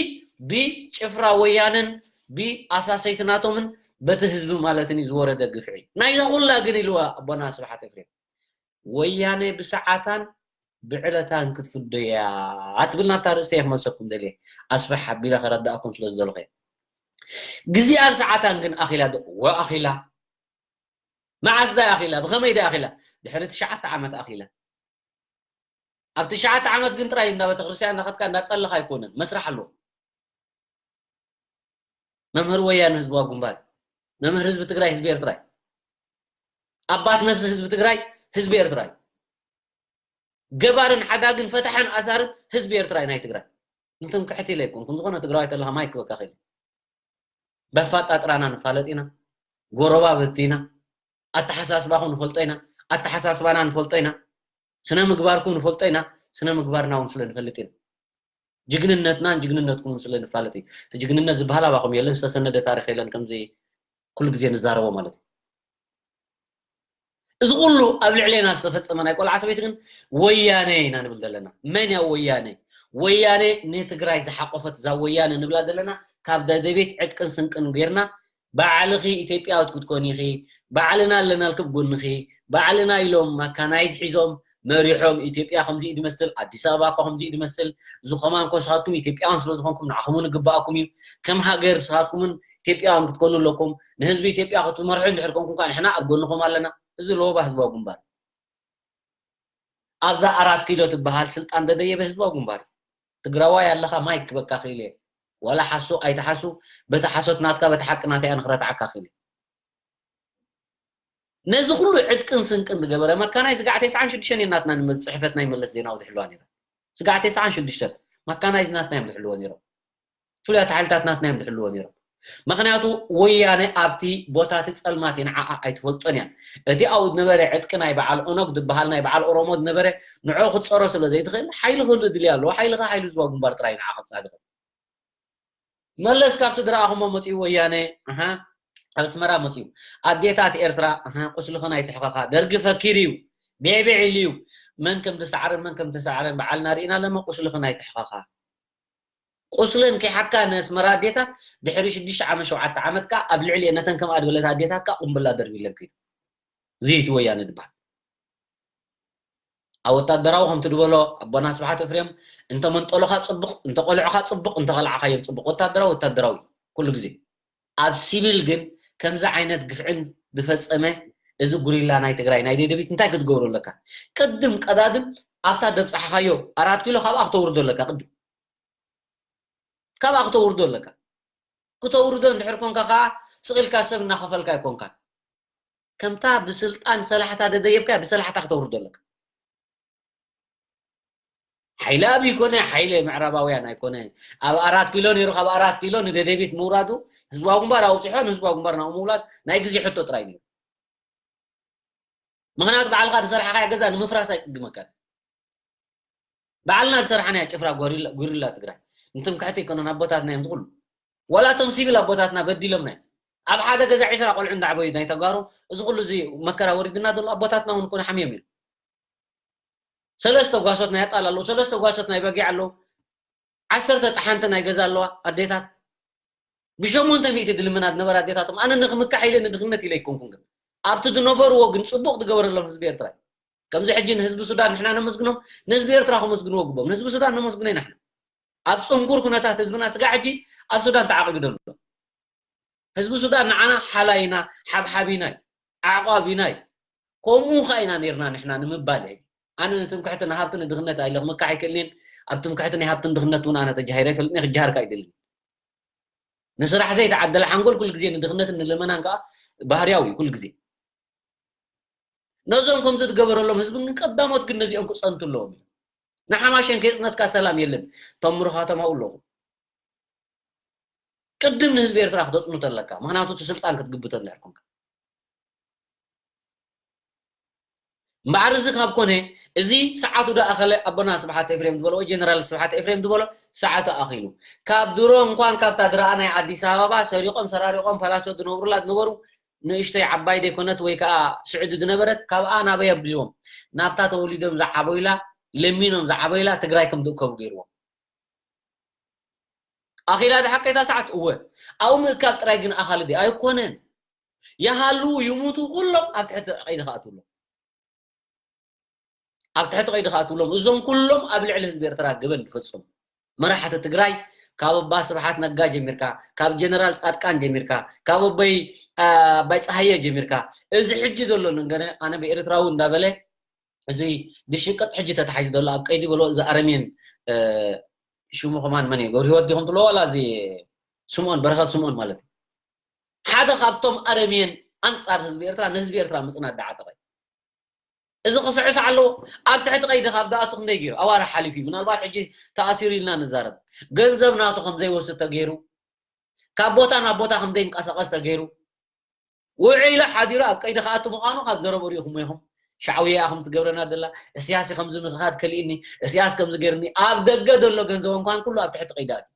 ብጭፍራ ወያነን ብኣሳሰይቲ ናቶምን በቲ ህዝቢ ማለትን እዩ ዝወረደ ግፍዒ። ናይዛ ኩላ ግን ኢልዋ ኣቦና ስብሓት ኤፍሬም፣ ወያነ ብሰዓታን ብዕለታን ክትፍዶ እያ ትብል ናብታ ርእስቲ እየ ክመልሰኩም ደልየ። ኣስፍሕ ኣቢለ ከረዳእኩም ስለ ዝደለኹ እየ። ግዜኣን ሰዓታን ግን ኣኺላ ዶ? ወ ኣኺላ። መዓስ ዳ ኣኺላ? ብኸመይ ዳ ኣኺላ? ድሕሪ ትሽዓተ ዓመት ኣኺላ። ኣብ ትሽዓተ ዓመት ግን ጥራይ እንዳ ቤተክርስትያን እንዳኸድካ እንዳጸለኻ ኣይኮነን፣ መስርሕ ኣለዎ። መምህር ወያነ ህዝባዊ ግንባር፣ መምህር ህዝቢ ትግራይ፣ ህዝቢ ኤርትራ እዩ። ኣባት ነፍሲ ህዝቢ ትግራይ፣ ህዝቢ ኤርትራ እዩ። ገባርን ሓዳግን ፈታሕን ኣሳርን ህዝቢ ኤርትራ እዩ፣ ናይ ትግራይ። እንትን ክሕት ኢለ ኣይኮንኩን፣ ዝኾነ ትግራዋይ ተለኻ ማይክ በቃ ኸይለ። በፋጣጥራና ንፋለጥ ኢና፣ ጎረባብቲ ኢና፣ ኣተሓሳስባኹም ንፈልጦ ኢና፣ ኣተሓሳስባና ንፈልጦ ኢና፣ ስነ ምግባርኩም ንፈልጦ ኢና፣ ስነ ምግባርና እውን ስለ ንፈልጥ ኢና። ጅግንነትናን ጅግንነትኩምን ስለ ንፋለጥ እዩ። እቲ ጅግንነት ዝበሃል ኣባኹም የለን፣ ዝተሰነደ ታሪኽ የለን፣ ከምዚ ኩሉ ግዜ ንዛረቦ ማለት እዩ። እዚ ኩሉ ኣብ ልዕሌና ዝተፈጸመ ናይ ቆልዓ ሰበይቲ ግን ወያነ ኢና ንብል ዘለና። መን እያ ወያነ? ወያነ ንትግራይ ዝሓቆፈት እዛ ወያነ ንብላ ዘለና፣ ካብ ደደቤት ዕጥቅን ስንቅን ጌርና ባዕልኺ ኢትዮጵያዊት ክትኮኒ ኢኺ፣ ባዕልና ኣለናልኪ ኣብ ጎንኺ፣ ባዕልና ኢሎም ማካናይዝ ሒዞም መሪሖም፣ ኢትዮጵያ ከምዚ እዩ ዝመስል፣ ኣዲስ ኣበባ እኮ ከምዚ እዩ ዝመስል፣ እዚ ከማን እኮ ንስኻትኩም ኢትዮጵያውያን ስለ ዝኾንኩም ንዓኹም እውን ይግባኣኩም እዩ። ከም ሃገር ንስኻትኩም እውን ኢትዮጵያውያን ክትኮኑ ኣለኩም። ንህዝቢ ኢትዮጵያ ክትመርሑ እንድሕር ኮንኩም ከዓ ንሕና ኣብ ጎንኹም ኣለና። እዚ ሎባ ህዝባዊ ግንባር። ኣብዛ ኣራት ኪሎ ትበሃል ስልጣን ዘደየበ ህዝባዊ ግንባር እዩ። ትግራዋይ ኣለኻ ማይክ ክበካ ክኢለ። ዋላ ሓሱ ኣይትሓሱ፣ በቲ ሓሶት ናትካ በቲ ሓቂ ናተይ ኣነ ክረትዓካ ክኢለ። ነዚ ኩሉ ዕጥቅን ስንቅን ዝገበረ መካናይ ስጋዕ ተስዓን ሽዱሽተን እዩ ናትና ንመ-፣ ጽሕፈት ናይ መለስ ዜናዊ ዝሕልዋ ነይራ። ስጋዕ ተስዓን ሽዱሽተን መካናይዝ ናትና እዮም ዝሕልዎ ነይሮም። ፍሉያት ሓይልታት ናትና እዮም ዝሕልዎ ነይሮም። ምኽንያቱ ወያነ ኣብቲ ቦታ እቲ ጸልማት እዩ፣ ንዓኣ ኣይትፈልጦን እያ። እቲ ኣብኡ ዝነበረ ዕጥቂ ናይ በዓል ኦነግ ዝበሃል ናይ በዓል ኦሮሞ ዝነበረ ንዕኡ ክጸሮ ስለ ዘይትኽእል ሓይሊ ክህሉ ድልያ ኣለዎ። ሓይሊ ከ ሓይሊ ህዝባዊ ግንባር ጥራይ ንዓ ከብጽሓ ዝኽእል። መለስ ካብቲ ድረኣኹሞ መጺኡ ወያነ፣ ኣሃ፣ ኣብ ኣስመራ መጺኡ። ኣዴታት ኤርትራ፣ ኣሃ፣ ቁስልኽን ኣይትሕኸኻ። ደርጊ ፈኪሩ እዩ። ቤዕቤዕ ኢሉ እዩ። መን ከም ዝሰዓረን መን ከም ተሰዓረን በዓልና ርኢና ኣለና። ቁስልኽን ኣይትሕኸኻ። ቁስለን ከይሓካ ነስመራ ኣዴታት ድሕሪ ሽዱሽተ ዓመት ሸውዓተ ዓመት ከኣ ኣብ ልዕሊ ነተን ከምኣ ዝበለት ኣዴታት ከኣ ቁምብላ ደርቢለን ከይዱ። እዚ እቲ ወያነ ዝበሃል። ኣብ ወታደራዊ ከምቲ ዝበሎ ኣቦና ስብሓት ኤፍሬም፣ እንተ መንጠሉኻ ጽቡቕ፣ እንተ ቆልዑኻ ጽቡቕ፣ እንተ ቐልዓኻዮም ጽቡቕ። ወታደራዊ ወታደራዊ ኩሉ ግዜ። ኣብ ሲቪል ግን ከምዚ ዓይነት ግፍዕን ዝፈጸመ እዚ ጉሪላ ናይ ትግራይ ናይ ደደቢት እንታይ ክትገብሮ ኣለካ? ቅድም ቀዳድም ኣብታ ደብጻሕኻዮ ኣራት ኪሎ ካብኣ ክተውርዶ ኣለካ ቅድም። ካብኣ ክተውርዶ ኣለካ። ክተውርዶ እንድሕር ኮንካ ከኣ ስቕ ኢልካ ሰብ እናኸፈልካ ኣይኮንካን። ከምታ ብስልጣን ሰላሕታ ደደየብካያ ብሰላሕታ ክተውርዶ ኣለካ። ሓይሊ ኣብይ ኮነ፣ ሓይሊ ምዕራባውያን ኣይኮነ። ኣብ ኣራት ኪሎ ነይሩ፣ ካብ ኣራት ኪሎ ንደደቢት ምውራዱ ህዝባዊ ግንባር ኣውፂሖ፣ ንህዝባዊ ግንባር ናብኡ ምውላድ ናይ ግዜ ሕቶ ጥራይ ነይሩ። ምኽንያቱ ባዕልኻ ዝሰራሕኻዮ ገዛ ንምፍራስ ኣይፅግመካን። ባዕልና ዝሰራሕናያ ጭፍራ ጎሪላ፣ ጉሪላ ትግራይ ንትምክሕቲ ኣይኮነን። ኣቦታትና እዮም ዝኹሉ። ዋላ እቶም ሲቪል ኣቦታትና በዲሎምና እዮም። ኣብ ሓደ ገዛ ዒስራ ቆልዑ እንዳዕበዩ ናይ ተጋሩ እዚ ኩሉ እዚ መከራ ወሪድና ዘሎ ኣቦታትና እውን ኮነ ሓምዮም እዮም። ሰለስተ ጓሶት ናይ ኣጣል ኣለዉ፣ ሰለስተ ጓሶት ናይ በጊዕ ኣለዉ፣ ዓሰርተ ጠሓንቲ ናይ ገዛ ኣለዋ ኣዴታት። ብሸሞንተ ሚእቲ ድልምና ዝነበራ ኣዴታቶም፣ ኣነ ንክምካሕ ኢለ ንድኽነት ኢለ ኣይኮንኩን፣ ግን ኣብቲ ዝነበርዎ ግን ጽቡቕ ዝገበረሎም ህዝቢ ኤርትራ እዩ። ከምዚ ሕጂ ንህዝቢ ሱዳን ንሕና ነመስግኖም፣ ንህዝቢ ኤርትራ ከመስግንዎ ግቦም። ንህዝቢ ሱዳን ነመስግኖ ኢና ንሕና። ኣብ ጽንኩር ኩነታት ህዝብና ስጋ ሕጂ ኣብ ሱዳን ተዓቂቡ ዘሎ። ህዝቢ ሱዳን ንዓና ሓላይና፣ ሓብሓቢና እዩ፣ ዓቋቢና እዩ። ከምኡ ኸ ኢና ነርና ንሕና ንምባል እየ። ኣነ ንትምክሕቲ ንሃብቲ ንድኽነት ኣይለ ክምካሕ ኣይክእልን። ኣብ ትምክሕቲ ናይ ሃብትን ድኽነት እውን ኣነ ተጃሂረ ኣይፈልጥን፣ ክጃሃርካ ኣይደልን። ንስራሕ ዘይተዓደለ ሓንጎል ኩሉ ግዜ ንድኽነትን ንልመናን ከዓ ባህርያዊ እዩ ኩሉ ግዜ። ነዞም ከምዚ ዝገበረሎም ህዝቢ ግን ቀዳሞት ግን ነዚኦም ክጸንቱ ኣለዎም እዩ። ንሓማሸን ከይጽነትካ ሰላም የለን። ተምርኻቶም ኣብኡ ኣለኹ። ቅድም ንህዝቢ ኤርትራ ክተጽኑ ተለካ፣ ምኽንያቱ እቲ ስልጣን ክትግብቶ እንድሕር ኮንካ። እምበኣር እዚ ካብ ኮነ፣ እዚ ሰዓቱ ዶ ኣኸለ ኣቦና ስብሓት ኤፍሬም ዝበሎ ወይ ጀነራል ስብሓት ኤፍሬም ዝበሎ ሰዓቱ ኣኺሉ። ካብ ድሮ እንኳን ካብታ ድረኣ ናይ ኣዲስ ኣበባ ሰሪቖም ሰራሪቖም ፓላሶ ዝነብሩላ ዝነበሩ ንእሽተይ ዓባይ ዘይኮነት ወይ ከዓ ስዑዲ ዝነበረት ካብኣ ናበይ ኣብድልዎም ናብታ ተወሊዶም ዝዓበዩላ ለሚኖም ዝዓበዩላ ትግራይ ከም ዝእከቡ ገይርዎም። ኣኺላ ድሓቀይታ ሰዓት እወ ኣብኡ ምእካብ ጥራይ ግን ኣኻሊ ዲ ኣይኮነን። ይሃልዉ ይሙቱ ኩሎም ኣብ ትሕቲ ቀይዲ ክኣትውሎም ኣብ ትሕቲ ቀይዲ ክኣትውሎም እዞም ኩሎም ኣብ ልዕሊ ህዝቢ ኤርትራ ገበን ዝፈጸሙ መራሕቲ ትግራይ ካብ ኣባ ስብሓት ነጋ ጀሚርካ ካብ ጀነራል ጻድቃን ጀሚርካ ካብ ኣቦይ ኣባይ ፀሃየ ጀሚርካ እዚ ሕጂ ዘሎ ነገር ኣነ ብኤርትራዊ እንዳበለ እዚ ድሽቅጥ ሕጂ ተታሒዙ ዘሎ ኣብ ቀይዲ በሎ እዚ ኣረሜን ሽሙ ከማን መን እዩ ገብረ ህይወት ዲኹም ትብሎ ዋላ እዚ ስምኦን በረኸት ስምኦን ማለት እዩ ሓደ ካብቶም ኣረሜን ኣንፃር ህዝቢ ኤርትራ ንህዝቢ ኤርትራ ምፅናት ዳዓጠቐ እዚ ክስዕስ ኣለዎ ኣብ ትሕቲ ቀይዲ ካብ ዳኣቱ ክንደይ ገይሩ ኣዋርሕ ሓሊፉ እዩ ምናልባት ሕጂ ተኣሲሩ ኢልና ንዛረብ ገንዘብ ናቱ ከምዘይወስድ ተገይሩ ካብ ቦታ ናብ ቦታ ከምዘይንቀሳቀስ ተገይሩ ውዒሉ ሓዲሩ ኣብ ቀይዲ ክኣቱ ምዃኑ ካብ ዘረቡ ሪኢኹሞ ኢኹም። ሻዕውያ እያ ከምቲ ገብረና ዘላ፣ እስያስ እዩ ከምዚ ምኽኻድ ከሊእኒ፣ እስያስ ከምዚ ገይርኒ፣ ኣብ ደገ ዘሎ ገንዘቦም ከማን ኩሉ ኣብ ትሕቲ ቀይዲ ኣትዩ።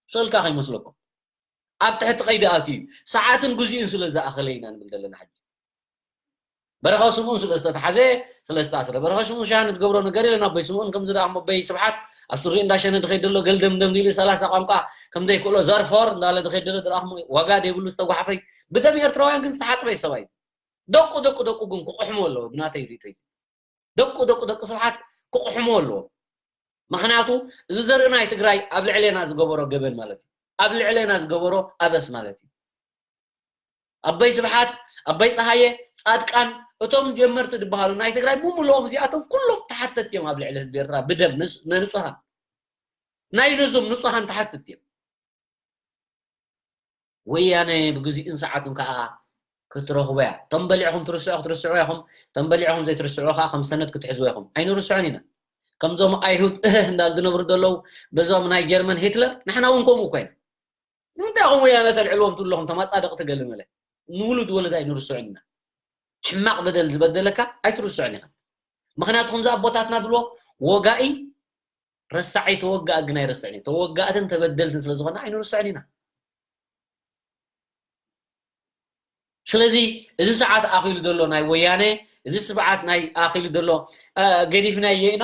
ስእልካ ከይመስለኩም። ኣብ ትሕቲ ቀይዲ ኣትዩ እዩ። ሰዓትን ግዚኡን ስለ ዝኣኸለ ኢና ንብል ዘለና ሕጂ። በረኸ ስምኡን ስለ ዝተታሕዘ ስለ ዝተኣስረ በረኸ ስምኡን ሻሃ ንትገብሮ ነገር የለን ኣቦይ ስምኡን ከምዚ ደኣ ኣቦይ ስብሓት ኣብ ሱሪ እንዳሸነ ድኸይድ ዘሎ ገልደምደም ኢሉ ሰላሳ ቋንቋ ከም ዘይክእሎ ዘርፎር እንዳለ ድኸይድ ዘሎ ድረኣኹሞ ዋጋ ደይብሉ ዝተጓሓፈይ ብደም ኤርትራውያን ግን ዝተሓፅበ ሰብኣይ ደቁ ደቁ ደቁ ግን ክቁሕሞ ኣለዎ ብናተይ ሪቶ እዩ ደቁ ደቁ ደቁ ስብሓት ክቁሕሞ ኣለዎ ምክንያቱ እዚ ዘርኢ ናይ ትግራይ ኣብ ልዕሌና ዝገበሮ ገበን ማለት እዩ ኣብ ልዕሌና ዝገበሮ ኣበስ ማለት እዩ ኣቦይ ስብሓት ኣቦይ ፀሃየ ፃድቃን እቶም ጀመርቲ ዝበሃሉ ናይ ትግራይ ሙሙልኦም እዚኣቶም ኩሎም ተሓተቲ እዮም ኣብ ልዕሊ ህዝቢ ኤርትራ ብደም ንፁሃን ናይ ነዞም ንፁሃን ተሓተቲ እዮም ወያነ ብግዚኡን ሰዓቱን ከዓ ክትረኽቦ እያ እቶም በሊዕኹም ትርስዑ ክትርስዑ ኢኹም እቶም በሊዕኹም ዘይትርስዑ ከዓ ከም ሰነት ክትሕዝዎ ኢኹም ኣይንርስዖን ኢና ከምዞም ኣይሁድ እህህ እንዳል ዝነብሩ ዘለዉ በዞም ናይ ጀርመን ሂትለር ንሕና እውን ከምኡ ኮይና ንምንታይ ኢኹም ወያነ ተልዕልዎም ትብለኹም ተማፃደቕቲ ገለ መለ ንውሉድ ወለድ ኣይንርስዑን ኢና ሕማቕ በደል ዝበደለካ ኣይትርስዑን ኢኻ ምኽንያቱ ከምዚ ኣቦታትና ዝብልዎ ወጋኢ ረሳዒ ተወጋእ ግን ኣይረስዕን እዩ ተወጋእትን ተበደልትን ስለ ዝኾነ ኣይንርስዕን ኢና ስለዚ እዚ ሰዓት ኣኺሉ ዘሎ ናይ ወያነ እዚ ስብዓት ናይ ኣኺሉ ዘሎ ገዲፍናዮ ኢና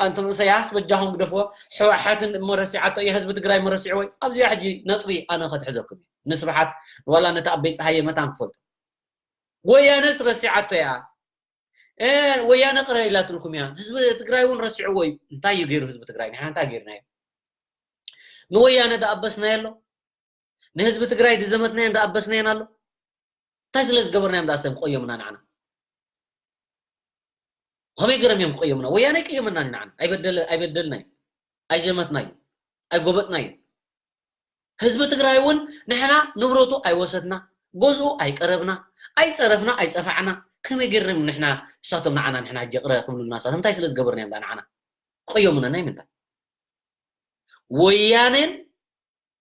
ኣንቶም እሰያስ በጃኹም ግደፍዎ ሕወሓትን እሞ ረሲዓቶ እየ ህዝቢ ትግራይ መረሲዕዎ እዩ ኣብዚኣ ሕጂ ነጥቢ ኣነ ከትሕዘኩም እዩ ንስብሓት ዋላ ነቲ ኣበይ ፀሃየ መታን ክፈልጦ ወያነስ ረሲዓቶ እያ ወያነ ቅረ ኢላትልኩም እያ ህዝቢ ትግራይ እውን ረሲዕዎ እዩ እንታይ እዩ ገይሩ ህዝቢ ትግራይ ንሕና እንታይ ገይርናዮ ንወያነ ዝኣበስናዮ ኣሎ ንህዝቢ ትግራይ ዝዘመትናዮን ዝኣበስናዮን ኣሎ እንታይ ስለ ዝገበርናዮም ዝኣሰብ ክቆየሙና ንዓና ከመይ ገይሮም እዮም ክቆየሙና ወያነ ይቀየመና ንዓና ኣይበደልናዩ ኣይዘመትናዩ ኣይጎበጥናዩ ህዝቢ ትግራይ እውን ንሕና ንብረቱ ኣይወሰድና፣ ገዝኡ ኣይቀረብና፣ ኣይፀረፍና፣ ኣይፀፋዕና። ከመይ ገይርና እዮም ንሕና እሳቶም ንዓና ንሕና ሕጂ ይቕረ ክብሉልና እሳቶም እንታይ ስለ ዝገበርና እዮም ንዓና ክቕየሙና ናይ ምንታይ? ወያኔን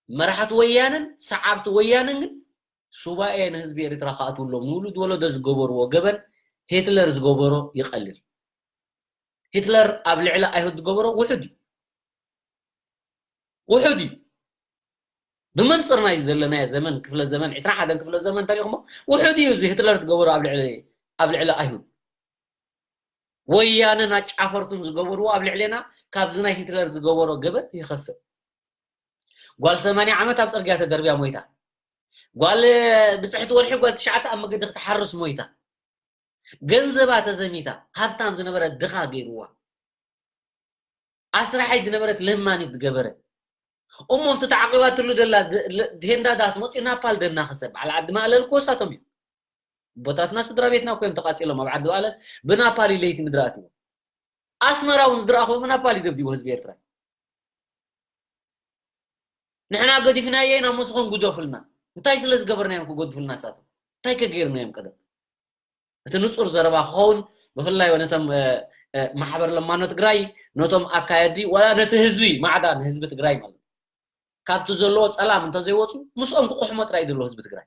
መራሕቲ ወያነን ሰዓብቲ ወያነን ግን ሱባኤ ንህዝቢ ኤርትራ ክኣትውሎም ንውሉድ ወለዶ ዝገበርዎ ገበን ሂትለር ዝገበሮ ይቐልል። ሂትለር ኣብ ልዕሊ ኣይሁድ ዝገበሮ ውሑድ እዩ። ውሑድ እዩ። ብመንፅር ናይ ዘለናዮ ዘመን ክፍለ ዘመን ዕስራን ሓደን ክፍለ ዘመን እንተሪእኹሞ ውሑድ እዩ እዚ ሂትለር ዝገበሮ ኣብ ልዕሊ ኣብ ልዕሊ ኣይሁድ። ወያነን ኣጫፈርቱን ዝገበርዎ ኣብ ልዕሌና ካብዚ ናይ ሂትለር ዝገበሮ ገበን ይኸፍእ። ጓል ሰማንያ ዓመት ኣብ ጽርግያ ተደርብያ ሞይታ። ጓል ብጽሕቲ ወርሒ ጓል ትሽዓተ ኣብ መገዲ ክትሓርስ ሞይታ። ገንዘባ ተዘሚታ፣ ሃብታም ዝነበረ ድኻ ገይርዋ። ኣስራሒት ዝነበረት ለማኒት ዝገበረ። እሞ እቲ ተዓቂባትሉ ደላ ድ- ል- ቴንዳታት መፂኡ ናፓል ደናኸሰ። በዓል ዓዲ ማእለል ክወሳቶም እዮም። ኣቦታትና ስድራ ቤትና እኮ እዮም ተቃፂሎም ኣብ ዓዲ ማእለል ብናፓል እዩ ለይቲ ምድሪ ኣትዎ። ኣስመራ እውን ዝድረኣኹ ብናፓል እዩ ደብዲቦ ህዝቢ ኤርትራ። ንሕና ገዲፍናዮ ኢና፣ ምስኹም ግደፉልና። እንታይ ስለ ዝገበርናዮም ክገድፉልና ንሳቶም? እንታይ ከገይርናዮም ቀደም? እቲ ንጹር ዘረባ ክኸውን ብፍላይ ነቶም ማሕበር ለማኖ ትግራይ ነቶም ኣካየዲ ዋላ ነቲ ህዝቢ ማዕዳ ንህዝቢ ትግራይ ማለት ካብቲ ዘለዎ ጸላም እንተዘይወፁ ምስኦም ክቁሕሞ ጥራይ ዘሎ ህዝቢ ትግራይ።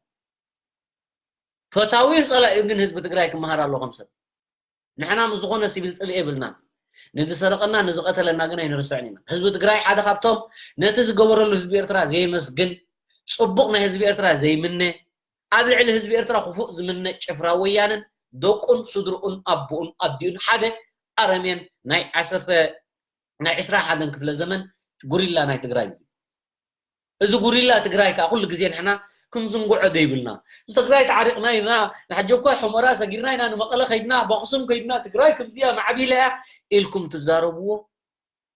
ፈታዊ ጸላኢ ግን ህዝቢ ትግራይ ክመሃር ኣሎ ከም ሰብ። ንሕና ምስ ዝኾነ ሲቪል ጽልኢ የብልናን። ንዝሰረቐና ንዝቐተለና ግን ኣይንርስዕን ኢና። ህዝቢ ትግራይ ሓደ ካብቶም ነቲ ዝገበረሉ ህዝቢ ኤርትራ ዘየመስግን፣ ጽቡቕ ናይ ህዝቢ ኤርትራ ዘይምነ፣ ኣብ ልዕሊ ህዝቢ ኤርትራ ክፉእ ዝምነ ጭፍራ ወያነን ደቁን ስድርኡን ኣቦኡን ኣዲኡን ሓደ ኣረሜን ናይ ዓሰርተ ናይ ዕስራ ሓደን ክፍለ ዘመን ጉሪላ ናይ ትግራይ እዩ። እዚ ጉሪላ ትግራይ ከዓ ኩሉ ግዜ ንሕና ክንዝንግዖ ዘይብልና። ትግራይ ተዓሪቕና ኢና፣ ንሓጀኳ ሑመራ ሰጊርና ኢና፣ ንመቐለ ከይድና፣ ብኣኽሱም ከይድና፣ ትግራይ ከምዚያ ማዕቢላ እያ ኢልኩም ትዛረብዎ።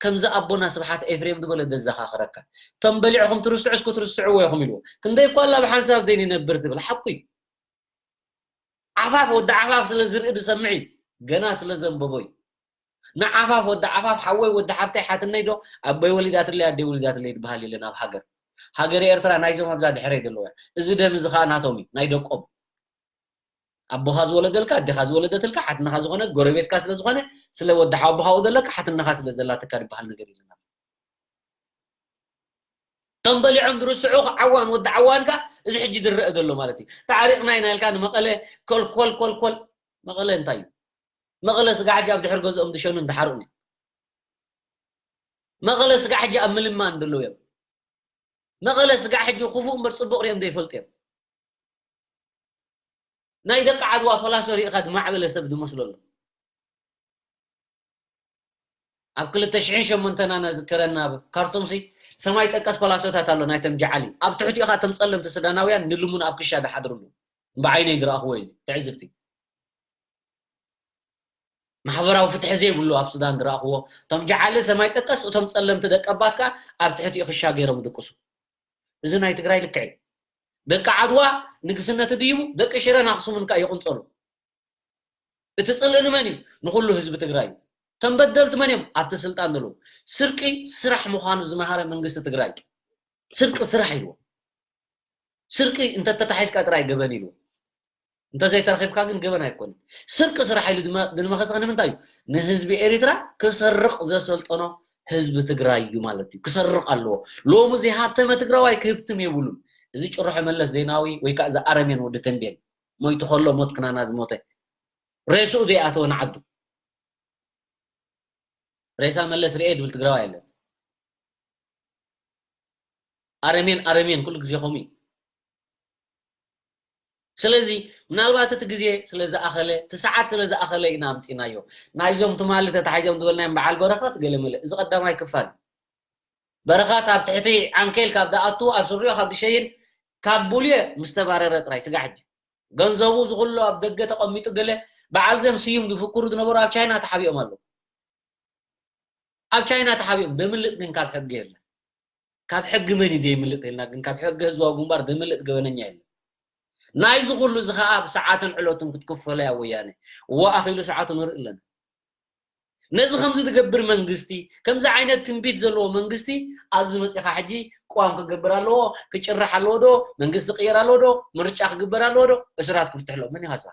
ከምዚ ኣቦና ስብሓት ኤፍሬም ዝበለ ዘዘኻኽረካ። እቶም በሊዕኹም ትርስዑ እስኩ ትርስዕዎ ኢኹም ኢልዎ። ክንደይ እኳ ኣላ ብሓንሳብ ዘይንነብር ትብል ሓቁ እዩ። ዓፋፍ ወዲ ዓፋፍ ስለ ዝርኢ ዝሰምዕ እዩ። ገና ስለ ዘንበቦ እዩ። ንዓፋፍ ወዲ ዓፋፍ ሓወይ ወዲ ሓብተይ ሓትነይ ዶ ኣቦይ ወሊዳትለይ ኣደይ ወሊዳትለይ ዝበሃል የለን ኣብ ሃገር። ሃገረ ኤርትራ ናይዞም ኣብዛ ድሕረይ ዘለዉ እያ። እዚ ደም እዚ ከዓ ናቶም እዩ፣ ናይ ደቆም። ኣቦኻ ዝወለደልካ፣ ኣዴኻ ዝወለደትልካ፣ ሓትነኻ ዝኾነት፣ ጎረቤትካ ስለ ዝኾነ፣ ስለ ወዲ ሓውቦኻ ዘለካ፣ ሓትነኻ ስለ ዘላትካ ዝበሃል ነገር የለን። እቶም በሊዖም ዝርስዑ ዓዋን ወዲ ዓዋን ከኣ እዚ ሕጂ ዝረአ ዘሎ ማለት እዩ። ተዓሪቕና ኢና ኢልካ ንመቐለ ኮልኮል ኮልኮል። መቐለ እንታይ እዩ? መቐለ ስጋ ሕጂ ኣብ ድሕሪ ገዝኦም ዝሸኑን ዝሓርኡን እዮም። መቐለ ስጋ ሕጂ ኣብ ምልማን ዘለዉ እዮም። መቐለ ስጋ ሕጂ ክፉእ እምበር ጽቡቕ ሪኦም ዘይፈልጡ እዮም። ናይ ደቂ ዓድዋ ፖላሶ ሪእኻ ዝማዕበለ ሰብ ዝመስሎ ኣሎ። ኣብ ክልተ ሽሕን ሸሞንተን ኣነ ዝከረና ኣብ ካርቱም ሲ ሰማይ ጠቀስ ፓላሶታት ኣሎ ናይቶም ጀዓሊ። ኣብ ትሕቲኡ ኸኣ እቶም ጸለምቲ ሱዳናውያን ንልሙን ኣብ ክሻ ዝሓድርሉ። ብዓይነይ ዝረኣኽዎ እዩ እዚ ትዕዝብቲ። ማሕበራዊ ፍትሒ ዘይብሉ ኣብ ሱዳን ዝረኣኽዎ። እቶም ጀዓሊ ሰማይ ጠቀስ፣ እቶም ጸለምቲ ደቀባት ከኣ ኣብ ትሕቲኡ ክሻ ገይሮም ይድቅሱ። እዚ ናይ ትግራይ ልክዕ እዩ። ደቂ ዓድዋ ንግስነት ድይቡ፣ ደቂ ሽረን ኣኽሱምን ከኣ ይቕንጸሉ። እቲ ጽልኢ ንመን እዩ? ንኹሉ ህዝቢ ትግራይ እዩ። ተንበደልቲ መን እዮም? ኣብቲ ስልጣን ዘለዉ። ስርቂ ስራሕ ምዃኑ ዝመሃረ መንግስቲ ትግራይ። ስርቂ ስራሕ ኢልዎ። ስርቂ እንተተታሒዝካ ጥራይ ገበን ኢልዎ። እንተዘይተረኺብካ ግን ገበን ኣይኮንን። ስርቂ ስራሕ ኢሉ ዝመ- ዝመኸሰ ንምንታይ እዩ? ንህዝቢ ኤሪትራ ክሰርቕ ዘሰልጠኖ ህዝቢ ትግራይ እዩ ማለት እዩ። ክሰርቕ ኣለዎ። ሎሚ ዘይሃብተመ ትግራዋይ ክህብትም የብሉን። እዚ ጭርሖ መለስ ዜናዊ ወይ ከዓ እዚ ኣረሜን ወዲ ተንቤን ሞይቱ ከሎ ሞት ክናና ዝሞተ ሬስኡ ዘይኣተወ ንዓዱ። ሬሳ መለስ ርኤ ድብል ትግራዋይ የለን። ኣረሜን ኣረሜን ኩሉ ግዜ ከምኡ እዩ። ስለዚ ምናልባት እቲ ግዜ ስለ ዝኣኸለ እቲ ሰዓት ስለ ዝኣኸለ ኢና ኣምፂናዮ። ናይዞም ትማሊ ተታሒዞም ዝበልናዮም በዓል በረኸት ገለመለ እዚ ቀዳማይ ክፋል እዩ። በረኸት ኣብ ትሕቲ ዓንኬል ካብ ዝኣቱ ኣብ ስሪኦ ካብ ዝሸይን ካብ ቡልየ ምስ ተባረረ ጥራይ ስጋ ሕጂ ገንዘቡ ዝኹሎ ኣብ ደገ ተቐሚጡ ገለ በዓል ዘም ስዩም ዝፍክሩ ዝነበሩ ኣብ ቻይና ተሓቢኦም ኣለዉ። ኣብ ቻይና ተሓቢኦም ደምልጥ ግን ካብ ሕጊ የለን። ካብ ሕጊ መን እዩ ደይምልጥ ኢልና ግን ካብ ሕጊ ህዝባዊ ግንባር ደምልጥ ገበነኛ የለን። ናይዚ ኩሉ እዚ ከዓ ብሰዓትን ዕለቱን ክትክፈሎ እያ ወያነ። እዋ ኣኺሉ ሰዓቱ ንርኢ ኣለና። ነዚ ከምዚ ዝገብር መንግስቲ ከምዚ ዓይነት ትንቢት ዘለዎ መንግስቲ ኣብዚ መፂኻ ሕጂ ቅዋም ክገብር ኣለዎ ክጭራሕ ኣለዎ ዶ መንግስቲ ክቅየር ኣለዎ ዶ ምርጫ ክግበር ኣለዎ ዶ እስራት ክፍትሕ ኣለዎ መን ይሃሳ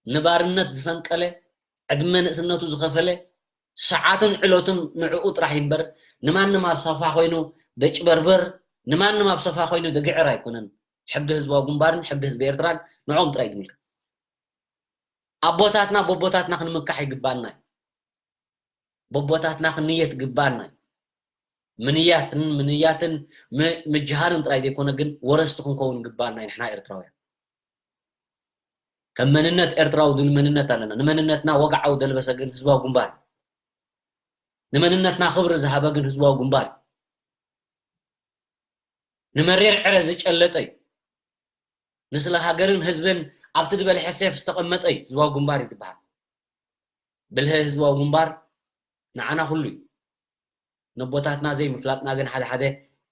ንባርነት ዝፈንቀለ ዕድመ ንእስነቱ ዝኸፈለ ሰዓቱን ዕለቱን ንዕኡ ጥራሕ ይንበር ንማንም ኣብ ሶፋ ኮይኑ ደጭበርበር ንማንም ኣብ ሶፋ ኮይኑ ደግዕር ኣይኮነን ሕጊ ህዝባዊ ግንባርን ሕጊ ህዝቢ ኤርትራን ንዕኦም ጥራይ ዝምልከት ኣቦታትና በቦታትና ክንምካሕ ይግባና እዩ በቦታትና ክንየት ግባና እዩ ምንያትን ምንያትን ምጅሃርን ጥራይ ዘይኮነ ግን ወረስቲ ክንከውን ግባና እዩ ንሕና ኤርትራውያን ከም መንነት ኤርትራዊ ድል መንነት ኣለና። ንመንነትና ወግዓዊ ደልበሰ ግን ህዝባዊ ግንባር እዩ። ንመንነትና ክብሪ ዝሃበ ግን ህዝባዊ ግንባር እዩ። ንመሪር ዕረ ዝጨለጠ እዩ። ንስለ ሃገርን ህዝብን ኣብቲ ዝበልሐ ሴፍ ዝተቐመጠ እዩ ህዝባዊ ግንባር እዩ ዝበሃል። ብልሀ ህዝባዊ ግንባር ንዓና ኩሉ እዩ። ነቦታትና ዘይምፍላጥና ግን ሓደ ሓደ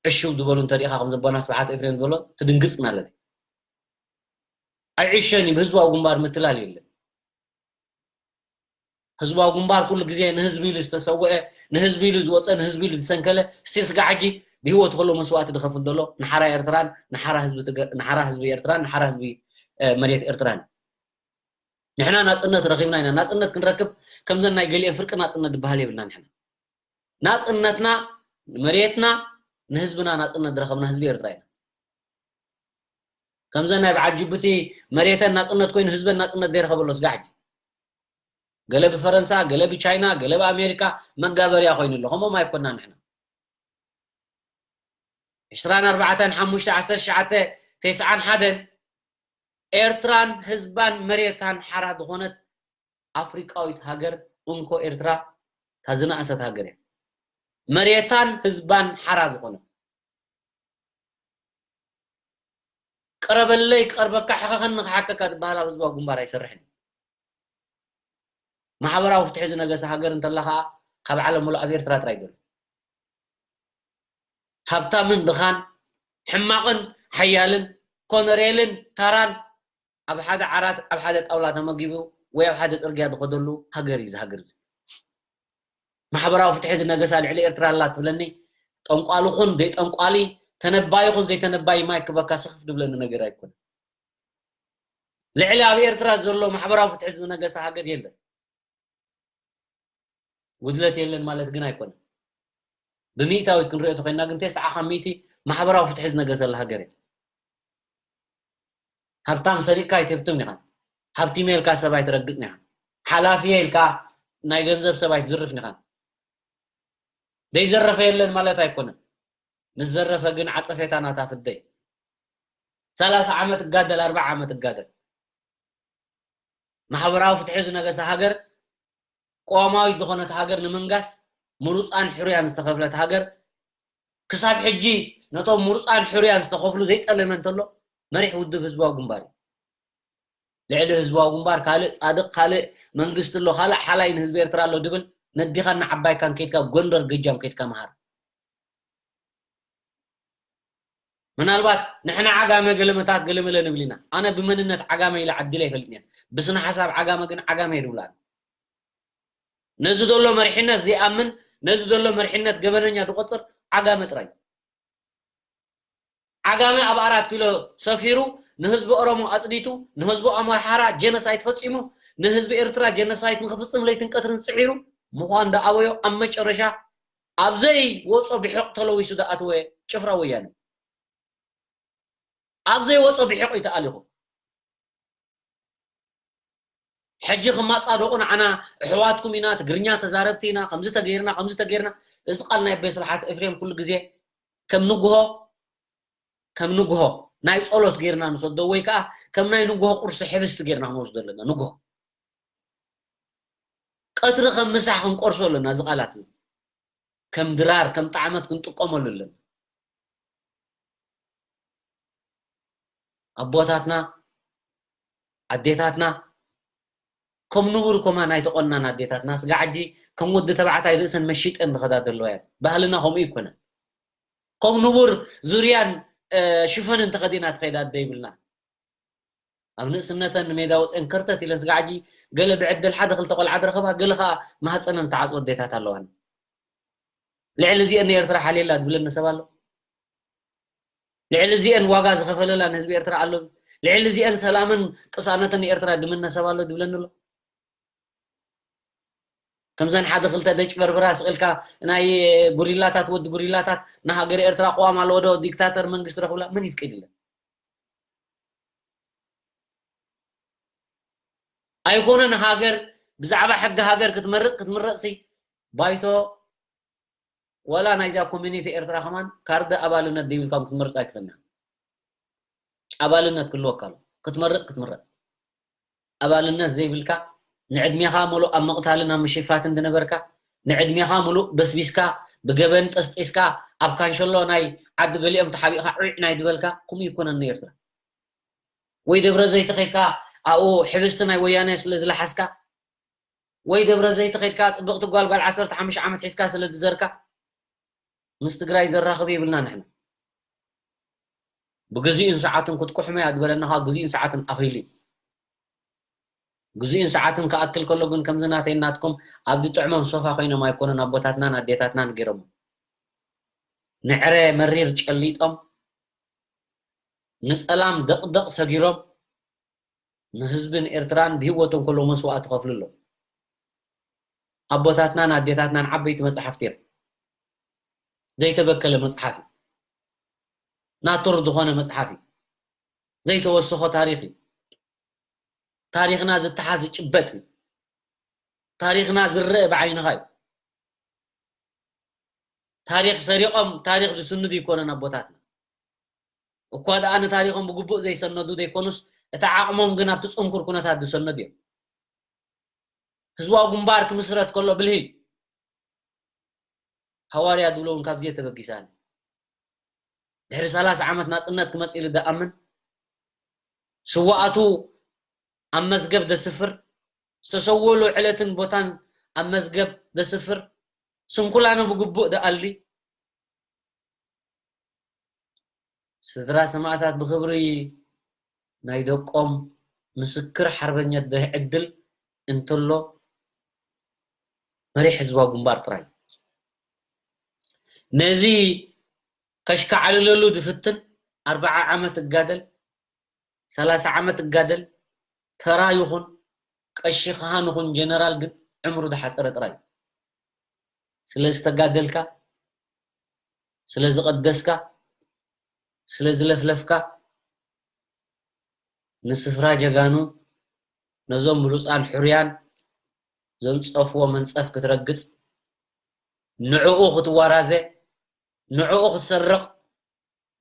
ዕሽው ዝበሉ እንተሪኢኻ ከም ዘቦና ስብሓት ኤፍሬም ዝበሎ ትድንግጽ ማለት እዩ። ኣይዕሸን እዩ ብህዝባዊ ግንባር ምትላል የለን። ህዝባዊ ግንባር ኩሉ ግዜ ንህዝቢ ኢሉ ዝተሰወአ፣ ንህዝቢ ኢሉ ዝወፀ፣ ንህዝቢ ኢሉ ዝሰንከለ፣ ስቲል ስጋ ሕጂ ብህይወቱ ከሎ መስዋእቲ ዝኸፍል ዘሎ ንሓራ ኤርትራን ንሓራ ህዝቢ ትገ- ንሓራ ህዝቢ ኤርትራን ንሓራ ህዝቢ እ፣ መሬት ኤርትራን። ንሕና ናጽነት ረኺብና ኢና። ናጽነት ክንረክብ ከምዘን ናይ ገሊኤን ፍርቂ ናጽነት ዝበሃል የብልና። ንሕና ናጽነትና ንመሬትና ንህዝብና ናጽነት ዝረኸብና ህዝቢ ኤርትራ ኢና። ከምዘን ናይ በዓል ጅቡቲ መሬተን ናጽነት ኮይኑ ህዝበን ናጽነት ዘይረኸበሎ ስጋ ሕጂ ገለ ብፈረንሳ፣ ገለ ብቻይና፣ ገለ ብኣሜሪካ መጋበርያ ኮይኑ ኣሎ። ከምኦም ኣይኮና ንሕና። ዕስራን ኣርባዕተን ሓሙሽተ ዓሰርተ ትሽዓተ ተስዓን ሓደን ኤርትራን ህዝባን መሬታን ሓራ ዝኾነት ኣፍሪቃዊት ሃገር እንኮ ኤርትራ እታ ዝነኣሰት ሃገር እያ። መሬታን ህዝባን ሓራ ዝኾነት። ቅረበለይ ክቐርበካ፣ ሕኸኸኒ ክሓከካ ዝበሃል ኣብ ህዝባዊ ግንባር ኣይሰርሕን። ማሕበራዊ ፍትሒ ዝነገሰ ሃገር እንተላ ኸዓ ካብ ዓለም ሙሉእ ኣብ ኤርትራ ጥራይ ዘሎ። ሃብታምን ድኻን፣ ሕማቕን ሓያልን፣ ኮነሬልን ታራን ኣብ ሓደ ዓራት ኣብ ሓደ ጣውላ ተመጊቡ ወይ ኣብ ሓደ ጽርግያ ዝኸደሉ ሃገር እዩ እዚ ሃገር እዚ። ማሕበራዊ ፍትሒ ዝነገሳ ልዕሊ ኤርትራ ኣላ ትብለኒ፣ ጠንቋሊ ኹን ዘይጠንቋሊ፣ ተነባይ ኹን ዘይተነባይ ማይ ክበካ ስኽፍ ድብለኒ ነገር ኣይኮነን። ልዕሊ ኣብ ኤርትራ ዘሎ ማሕበራዊ ፍትሒ ዝነገሳ ሃገር የለን። ጉድለት የለን ማለት ግን ኣይኮነን። ብሚእታዊት ክንሪኦ ተኮይና ግን ተስዓ ካብ ሚእቲ ማሕበራዊ ፍትሒ ዝነገሰላ ሃገር እያ። ሃብታም ሰሪቕካ ኣይትህብትም ኢኻን። ሃብቲመ ኢልካ ሰብ ኣይትረግጽን ኢኻን። ሓላፊየ ኢልካ ናይ ገንዘብ ሰብ ኣይትዝርፍን ኢኻን። ዘይዘረፈ የለን ማለት ኣይኮነን። ምስ ዘረፈ ግን ዓጸፌታ ናታ ፍደይ። ሰላሳ ዓመት እጋደል፣ ኣርብዓ ዓመት እጋደል። ማሕበራዊ ፍትሒ ዝነገሰ ሃገር፣ ቅዋማዊት ዝኾነት ሃገር ንምንጋስ ምሩፃን ሕሩያን ዝተኸፍለት ሃገር፣ ክሳብ ሕጂ ነቶም ምሩፃን ሕሩያን ዝተኸፍሉ ዘይጠለመ እንተሎ መሪሕ ውድብ ህዝባዊ ግንባር እዩ። ልዕሊ ህዝባዊ ግንባር ካልእ ጻድቕ፣ ካልእ መንግስቲ ኣሎ፣ ካልእ ሓላይ ንህዝቢ ኤርትራ ኣሎ ድብል ነዲኻን ንዓባይካን ከይድካ ጎንደር ገጃም ከይድካ መሃር። ምናልባት ንሕና ዓጋመ ገለመታት ገለመለ ንብል ኢና። ኣነ ብመንነት ዓጋመ ኢለ ዓዲለ ኣይፈልጥን እየ። ብስነ ሓሳብ ዓጋመ ግን ዓጋመ እየ ዝብሎ ኣነ። ነዚ ዘሎ መሪሕነት ዘይኣምን፣ ነዚ ዘሎ መሪሕነት ገበነኛ ዝቆጽር ዓጋመ ጥራይ። ዓጋመ ኣብ ኣራት ኪሎ ሰፊሩ ንህዝቢ ኦሮሞ ኣጽዲቱ፣ ንህዝቢ ኣምሓራ ጀነሳይት ፈጺሙ፣ ንህዝቢ ኤርትራ ጀነሳይት ንኽፍጽም ለይትን ቀትርን ጽዒሩ ምዃን ደኣበዮ ኣብ መጨረሻ ኣብ ዘይወጾ ብሕቕ ተለዊሱ ደኣተወ ጭፍራ ወያነ። ኣብ ዘይወጾ ብሕቕ እዩ ተኣሊኹ። ሕጂ ክማጻደቑ ንዓና ኣሕዋትኩም ኢና፣ ትግርኛ ተዛረብቲ ኢና፣ ከምዚ ተገይርና፣ ከምዚ ተገይርና። እዚ ቃል ናይ ኣቦይ ስብሓት ኤፍሬም ኩሉ ግዜ ከም ንግሆ፣ ከም ንግሆ ናይ ጸሎት ገይርና ንሰዶ ወይ ከኣ ከም ናይ ንግሆ ቁርሲ ሕብስቲ ገይርና ክንወስዶ ኣለና። ንግሆ ቀትሪ ከም ምሳሕ ክንቆርሶ ኣለና። እዚ ቃላት እዚ ከም ድራር፣ ከም ጣዕመት ክንጥቀመሉ ኣለና። ኣቦታትና፣ ኣዴታትና፣ ከም ንቡር ኮማ ናይ ተቆናን ኣዴታትና፣ ስጋ ሕጂ ከም ወዲ ተባዕታይ ርእሰን መሺጠን ዝኸዳ ዘለዋ እየን። ባህልና ከምኡ ይኮነን። ከም ንቡር ዙርያን፣ እ፣ ሽፈንን ተኸዲና ትኸይድ ኣደ ይብልና። ኣብ ንእስነተን ንሜዳ ወፅአን ከርተት ኢለን ስጋ ሕጂ ገለ ብዕድል ሓደ ክልተ ቆልዓ ዝረኸባ፣ ገለ ኸዓ ማህፀነን ተዓፅወ ኣዴታት ኣለዋን። ልዕሊ እዚአን ንኤርትራ ሓልየላ ዝብለኒ ሰብ ኣሎ? ልዕሊ እዚአን ዋጋ ዝኸፈለላ ንህዝቢ ኤርትራ ኣሎ? ልዕሊ እዚአን ሰላምን ቅሳነትን ንኤርትራ ድምነ ሰብ ኣሎ ዝብለኒ ኣሎ? ከምዘን ሓደ ክልተ ደጭ በርበራ ስቕ ኢልካ ናይ ጉሪላታት፣ ወዲ ጉሪላታት፣ ንሃገር ኤርትራ ቅዋም ኣለዎ ዶ፣ ዲክታተር መንግስቲ ረኽብላ፣ መን ይፍቅድለን? ኣይኮነን ሃገር፣ ብዛዕባ ሕጊ ሃገር ክትመርጽ፣ ክትምረጽ ሲ፣ ባይቶ፣ ወላ ናይዛ ኮሚኒቲ ኤርትራ ከማን ካርድ ኣባልነት ዘይብልካ ክትመርጽ ኣይትኽእልን ኢኻ። ኣባልነት ክህልወካ ኣሎ። ክትመርጽ፣ ክትምረጽ። ኣባልነት ዘይብልካ፣ ንዕድሜኻ ሙሉእ ኣብ ምቕታልን ኣብ ምሽፋትን ዝነበርካ፣ ንዕድሜኻ ሙሉእ በስቢስካ፣ ብገበን ጠስጢስካ፣ ኣብ ካንሸሎ ናይ ዓዲ ገሊኦም ተሓቢእኻ ዒዕ ናይ ዝበልካ፣ ከምኡ ይኮነን ንኤርትራ። ወይ ደብረ ዘይት ከይድካ ኣብኡ ሕብስቲ ናይ ወያነ ስለ ዝለሓስካ፣ ወይ ደብረ ዘይት ከይድካ ጽብቕቲ ጓል፣ ጓል ዓሰርተ ሓሙሽተ ዓመት ሒዝካ ስለ ዝዘርካ፣ ምስ ትግራይ ዘራኽብ የብልና ንሕና። ብግዜኡን ሰዓቱን ክትቁሕሞ እያ ዝበለና፣ ግዜኡን ሰዓቱን ኣኺሉ እዩ። ግዜኡን ሰዓቱን ክኣክል ከሎ ግን ከምዚ ናተይ ናትኩም ኣብ ዝጥዕሞም ሶፋ ኮይኖም ኣይኮኑን ኣቦታትናን ኣዴታትናን ገይሮሞ። ንዕረ መሪር ጨሊጦም፣ ንጸላም ደቕደቕ ሰጊሮም፣ ንህዝብን ኤርትራን ብህይወቶም ከለዉ መስዋእቲ ከፍሉ ኣለዉ። ኣቦታትናን ኣዴታትናን ዓበይቲ መጽሓፍቲ እዮም። ዘይተበከለ መጽሓፍ እዩ። ናቱር ዝኾነ መጽሓፍ እዩ። ዘይተወሰኾ ታሪኽ እዩ። ታሪኽና ዝተሓዝ ዝጭበጥ እዩ። ታሪኽና ዝረአ ብዓይንኻ እዩ። ታሪኽ ሰሪቖም ታሪኽ ዝስንዱ ኣይኮነን ኣቦታትና። እኳ ደኣ ንታሪኾም ብግቡእ ዘይሰነዱ ዘይኮኑስ፣ እቲ ዓቕሞም ግን ኣብቲ ጽንኩር ኩነታት ዝሰነዱ እዮም። ህዝባዊ ግንባር ክምስረት ከሎ ብልሂ ሃዋርያ ዝብሎ እውን ካብዚ እየ ተበጊሳኒ። ድሕሪ ሰላሳ ዓመት ናጽነት ክመጽእ ኢሉ ዝኣምን፣ ስዋኣቱ ኣብ መዝገብ ዘስፍር፣ ዝተሰወሉ ዕለትን ቦታን ኣብ መዝገብ ዘስፍር፣ ስንኩላኑ ብግቡእ ዝኣሊ፣ ስድራ ሰማእታት ብኽብሪ ናይ ደቆም ምስክር ሓርበኛት ዘዕድል እንተሎ መሪሕ ህዝባዊ ግንባር ጥራይ። ነዚ ከሽካዕልለሉ ዝፍትን ኣርብዓ ዓመት እጋደል፣ ሰላሳ ዓመት እጋደል፣ ተራ ይኹን ቀሺ፣ ካህን ይኹን ጀነራል ግን ዕምሩ ዝሓጸረ ጥራይ እዩ። ስለ ዝተጋደልካ፣ ስለ ዝቐደስካ፣ ስለ ዝለፍለፍካ፣ ንስፍራ ጀጋኑ፣ ነዞም ብሉጻን ሕሩያን ዘንጸፍዎ መንጸፍ ክትረግጽ፣ ንዕኡ ክትዋራዘ፣ ንዕኡ ክትሰርቕ፣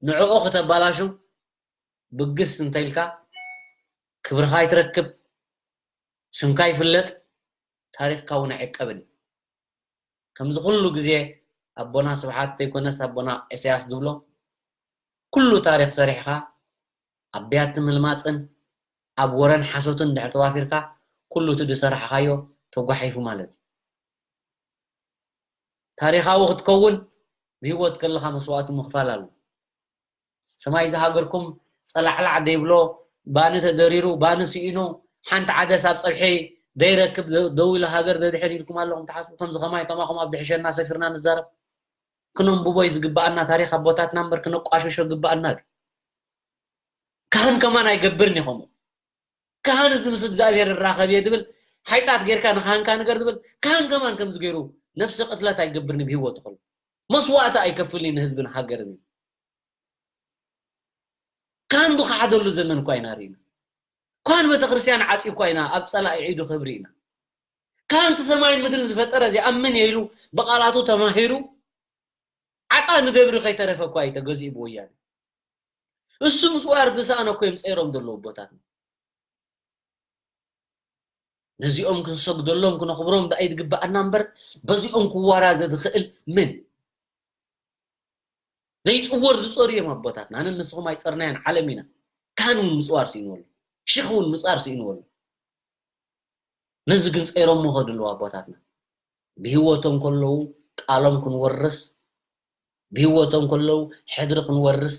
ንዕኡ ከተባላሹ ብግስ እንተኢልካ ክብርኻ ኣይትረክብ፣ ስምካ ይፍለጥ፣ ታሪኽካ እውን ኣይዕቀብን እዩ። ከምዚ ኩሉ ግዜ ኣቦና ስብሓት ዘይኮነስ ኣቦና ኢሳያስ ዝብሎ ኩሉ ታሪኽ ሰሪሕኻ ኣብ ብያቲ ምልማፅን ኣብ ወረን ሓሶትን ድሕር ተዋፊርካ ኩሉ እቲ ዝሰራሕኻዮ ተጓሒፉ ማለት እዩ። ታሪኻዊ ክትከውን ብህይወት ከለኻ መስዋእቲ ምኽፋል ኣሎ። ሰማይ ዝሃገርኩም ጸላዕላዕ ዘይብሎ ባኒ ተደሪሩ፣ ባኒ ስኢኑ፣ ሓንቲ ዓደስ ኣብ ጸብሒ ዘይረክብ ደ-፣ ደው ኢሉ ሃገር ዘድሕን ኢልኩም ኣለኹም ትሓስቡ? ከምዚ ከማይ ከማኹም ኣብ ድሕሸና ሰፊርና ንዛረብ? ክነንብቦ እዩ ዝግብኣና ታሪኽ ኣቦታትና እምበር ክነቋሽሾ ግብኣና ድዩ? ካህን ከማን ኣይገብርን እዩ ከምኡ። ካህን እዚ ምስ እግዚኣብሔር ይራኸብ እየ ዝብል ሓይጣት ጌርካ ንካህንካ ንገር ዝብል ካህን ከማን ከምዚ ገይሩ ነፍሲ ቅትለት ኣይገብርን እዩ ብህይወቱ ከሎ። መስዋእቲ ኣይከፍልን እዩ ንህዝብን ሃገርን እዩ። ካህን ዝኸሓደሉ ዘመን እኳ ኢና ርኢና። ካህን ቤተክርስትያን ዓጽዩ እኳ ኢና ኣብ ጸላኢ ዒዱ ክህብ ርኢና። ካህን እቲ ሰማይን ምድርን ዝፈጠረ እዚ ኣምን እየ ኢሉ ብቓላቱ ተማሂሩ ዓጣ ንደብሪ ከይተረፈ እኳ እዩ ተገዚኡ ብወያነ። እሱ ምጽዋር ዝሰኣነ እኮ እዮም ጸይሮም ዘለዉ ኣቦታትና። ነዚኦም ክንሰግደሎም ክነኽብሮም ደኣ እዩ ዝግብኣና እምበር በዚኦም ክዋራዘ ዝኽእል ምን ዘይጽወር ዝጸሩ እዮም ኣቦታትና። ኣነ ንስኹም ኣይጸርናዮን ዓለም ኢና። ካህን እውን ምጽዋር ስኢንዎ ኣሎ። ሽኽ እውን ምጽዋር ስኢንዎ ኣሎ። ነዚ ግን ጸይሮሞ ከድልዉ ኣቦታትና። ብህይወቶም ከለዉ ቃሎም ክንወርስ፣ ብህይወቶም ከለዉ ሕድሪ ክንወርስ፣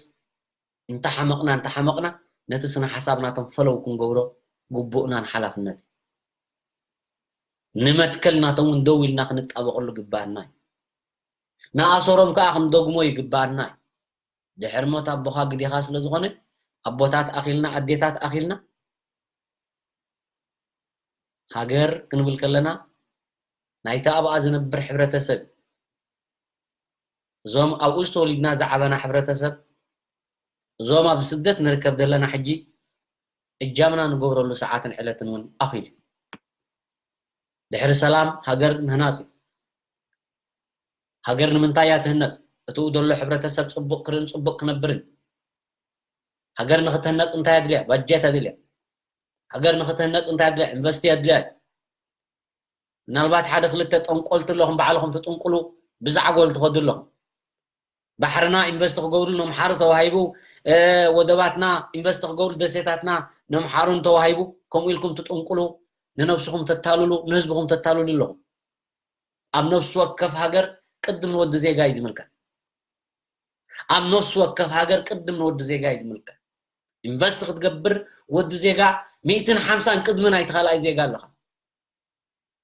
እንተሓመቕና፣ እንተሓመቕና፣ ነቲ ስነ ሓሳብ ናቶም ፈለው ክንገብሮ ግቡእናን ሓላፍነት እዩ። ንመትከል ናቶም እውን ደው ኢልና ክንጣበቐሉ ግባኣና እዩ። ንኣሰሮም ከኣ ክንደግሞ ይግባኣና እዩ። ድሕሪ ሞት ኣቦኻ ግዴኻ ስለ ዝኾነ፣ ኣቦታት ኣኺልና፣ ኣዴታት ኣኺልና፣ ሃገር ክንብል ከለና፣ ናይቲ ኣብኣ ዝነብር ሕብረተሰብ፣ እዞም ኣብኡ ዝተወሊድና ዝዓበና ሕብረተሰብ፣ እዞም ኣብ ስደት ንርከብ ዘለና ሕጂ፣ እጃምና ንገብረሉ ሰዓትን ዕለትን እውን ኣኺሉ። ድሕሪ ሰላም ሃገር ምህናጽ እዩ። ሃገር ንምንታይ እያ ትህነጽ? እትኡ ዘሎ ሕብረተሰብ ጽቡቕ ክርእን ጽቡቕ ክነብርን። ሃገር ንኽትህነጽ እንታይ ኣድልያ? ባጀት ኣድልያ። ሃገር ንክትህነፅ እንታይ ኣድልያ? ኢንቨስቲ ኣድልያ እዩ። ምናልባት ሓደ ክልተ ጠንቆልቲ ኣለኹም፣ ባዕልኹም ትጥንቁሉ፣ ብዛዕጎል ትኸዱ ኣለኹም። ባሕርና ኢንቨስት ክገብሩ ነምሓሩ ተዋሂቡ፣ ወደባትና ኢንቨስት ክገብሩ ደሴታትና ነምሓሩን ተዋሂቡ። ከምኡ ኢልኩም ትጥንቁሉ፣ ንነብስኹም ተታልሉ፣ ንህዝብኹም ተታልሉ ኣለኹም። ኣብ ነፍሲ ወከፍ ሃገር ቅድም ንወዲ ዜጋ እዩ ዝምልከት። ኣብ ነፍሲ ወከፍ ሃገር ቅድም ንወዲ ዜጋ እዩ ዝምልከት። ኢንቨስት ክትገብር ወዲ ዜጋ ሚእትን ሓምሳን ቅድሚ ናይቲ ካልኣይ ዜጋ ኣለኻ።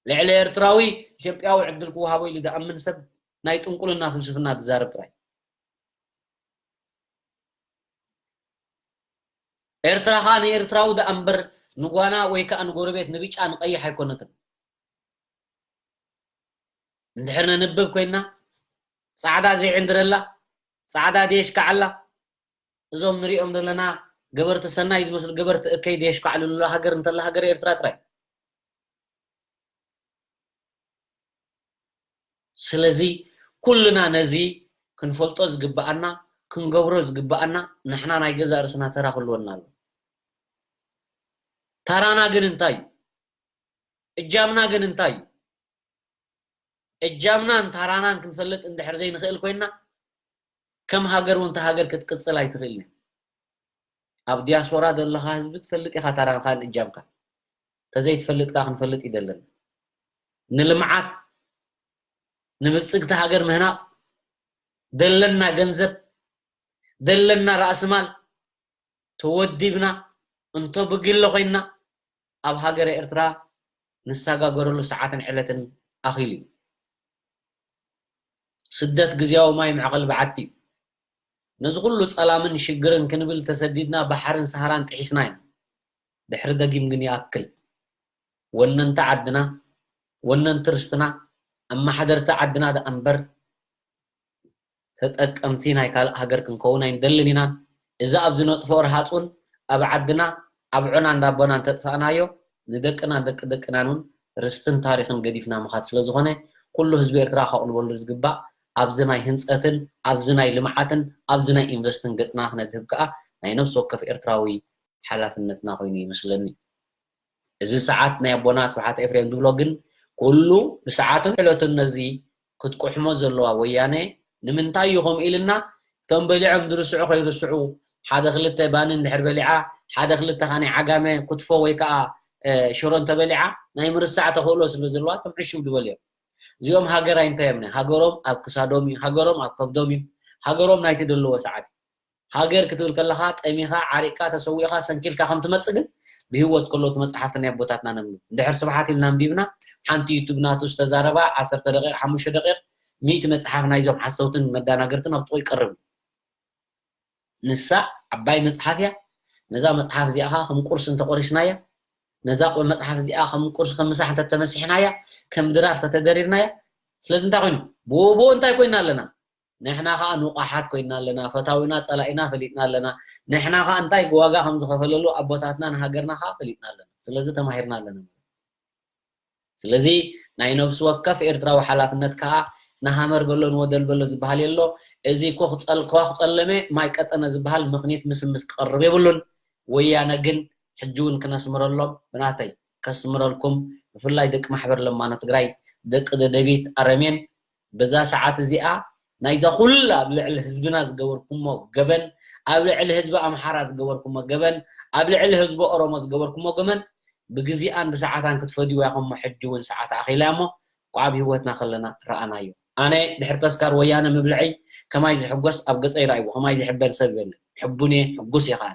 ልዕሊ ኤርትራዊ ኢትዮጵያዊ ዕድል ክወሃቦ ኢሉ ዝኣምን ሰብ ናይ ጥንቁልና ፍልስፍና ዝዛረብ ጥራይ። ኤርትራ ኸኣ ንኤርትራዊ ደኣ እምበር ንጓና ወይ ከኣ ንጎረቤት ንብጫ ንቐይሕ ኣይኮነትን። እንድሕር ነንብብ ኮይና ጻዕዳ ዘይዕንድረላ፣ ጻዕዳ ደየሽካዓላ፣ እዞም ንሪኦም ዘለና ገበርቲ ሰናይ ዝመስሉ ገበርቲ እከይ ደየሽካዕልሉ ሃገር እንተላ ሃገር ኤርትራ ጥራይ። ስለዚ ኩልና ነዚ ክንፈልጦ ዝግብኣና፣ ክንገብሮ ዝግብኣና፣ ንሕና ናይ ገዛእ ርእስና ተራ ክህልወና ኣሎ። ተራና ግን እንታይ እዩ? እጃምና ግን እንታይ እዩ? እጃምናን ታራናን ክንፈልጥ እንድሕር ዘይንኽእል ኮይና፣ ከም ሃገር እውን እታ ሃገር ክትቅጽል ኣይትኽእልን እያ። ኣብ ዲያስፖራ ዘለኻ ህዝቢ ትፈልጥ ኢኻ ታራንኻን እጃምካ። ተዘይትፈልጥ ከኣ ክንፈልጥ እዩ ዘለና። ንልምዓት፣ ንብልጽግቲ ሃገር ምህናጽ ደለና ገንዘብ፣ ደለና ራእሲ ማል ተወዲብና እንቶ ብግለ ኮይና ኣብ ሃገረ ኤርትራ ንሰጋገረሉ ሰዓትን ዕለትን ኣኺሉ እዩ። ስደት ግዝያዊ ማይ መዕቐሊ በዓቲ እዩ። ነዚ ኩሉ ጸላምን ሽግርን ክንብል ተሰዲድና ባሕርን ሰሃራን ጥሒስና ኢና። ድሕሪ ደጊም ግን ይኣክል። ወነንቲ ዓድና፣ ወነንቲ ርስትና፣ ኣመሓደርቲ ዓድና ደኣ እምበር ተጠቀምቲ ናይ ካልእ ሃገር ክንከውን ኣይንደልን ኢና። እዚ ኣብ ዝነጥፎ ርሃጽ እውን ኣብ ዓድና ኣብ ዑና እንዳ ኣቦና እንተጥፋእናዮ ንደቅናን ደቂ ደቅናን እውን ርስትን ታሪኽን ገዲፍና ምኻድ ስለ ዝኾነ ኩሉ ህዝቢ ኤርትራ ከቕልበሉ ዝግባእ ኣብዚ ናይ ህንጸትን ኣብዚ ናይ ልምዓትን ኣብዚ ናይ ኢንቨስትን ገጽና ክነድህብ ከኣ ናይ ነፍሲ ወከፍ ኤርትራዊ ሓላፍነትና ኮይኑ ይመስለኒ። እዚ ሰዓት ናይ ኣቦና ስብሓት ኤፍሬም ዝብሎ ግን ኩሉ ብሰዓቱን ዕለቱን ነዚ ክትቁሕሞ ዘለዋ ወያነ ንምንታይ እዩ ከምኡ ኢልና እቶም በሊዖም ዝርስዑ ከይርስዑ ሓደ ክልተ ባኒ እንድሕር በሊዓ ሓደ ክልተ ካኒ ዓጋመ ክትፎ ወይ ከዓ ሽሮ እንተበሊዓ ናይ ምርሳዕ ተኽእሎ ስለ ዘለዋ እቶም ዕሽው ዝበሉ እዮም። እዚኦም ሃገር ኣይንታዮም ሃገሮም ኣብ ክሳዶም እዩ፣ ሃገሮም ኣብ ከብዶም እዩ፣ ሃገሮም ናይቲ ዘለዎ ሰዓት እዩ። ሃገር ክትብል ከለኻ ጠሚኻ ዓሪቅካ ተሰዊእኻ ሰንኪልካ ከም ትመጽእ ግን ብህይወት ከሎ እቲ መጽሓፍቲ ናይ ኣቦታትና ነንብብ። እንድሕር ስብሓት ኢልና ኣንቢብና ሓንቲ ዩቱብ ናቱ ዝተዛረባ ዓሰርተ ደቂቕ ሓሙሽተ ደቂቕ ሚእቲ መጽሓፍ ናይዞም ሓሰውትን መዳናገርትን ኣብ ጥቑ ይቀርብ። ንሳ ዓባይ መጽሓፍ እያ። ነዛ መጽሓፍ እዚኣ ኸዓ ከም ቁርሲ እንተቆሪስናያ ነዛ መጽሓፍ እዚኣ ከም ቁርሲ ከም ምሳሕ እንተተመሲሕናያ ከም ድራር እንተተደሪርናያ ስለዚ እንታይ ኮይኑ ብኡ እንታይ ኮይና ኣለና? ንሕና ኸዓ ንቑሓት ኮይና ኣለና፣ ፈታዊና ጸላኢና ፈሊጥና ኣለና። ንሕና ኸዓ እንታይ ዋጋ ከም ዝኸፈለሉ ኣቦታትና ንሃገርና ኸዓ ፈሊጥና ኣለና። ስለዚ ተማሂርና ኣለና። ስለዚ ናይ ነብሲ ወከፍ ኤርትራዊ ሓላፍነት ከኣ ንሃመር በሎ ንወደል በሎ ዝበሃል የሎ። እዚ ኮኽ ጸል-፣ ኮኽ ጸለመ ማይ ቀጠነ ዝበሃል ምኽኒት ምስምስ ክቐርብ የብሉን። ወያነ ግን ሕጂ እውን ክነስምረሎም ብናተይ ከስምረልኩም ብፍላይ ደቂ ማሕበር ለማኖ ትግራይ ደቂ ደደቢት ኣረሜን በዛ ሰዓት እዚኣ ናይዛ ኩላ ኣብ ልዕሊ ህዝብና ዝገበርኩሞ ገበን፣ ኣብ ልዕሊ ህዝቢ ኣምሓራ ዝገበርኩሞ ገበን፣ ኣብ ልዕሊ ህዝቢ ኦሮሞ ዝገበርኩሞ ገበን ብግዜኣን ብሰዓታን ክትፈድይዋ ኢኹም። ሕጂ እውን ሰዓት ኣኺላ እሞ፣ እኳ ኣብ ህይወትና ከለና ረኣናዮ። ኣነ ድሕሪ ተስካር ወያነ ምብልዐይ ከማይ ዝሕጎስ ኣብ ገጸይ ረኣይዎ፣ ከማይ ዝሕበን ሰብ የለን። ሕቡን እየ፣ ሕጉስ እየ ከኣ።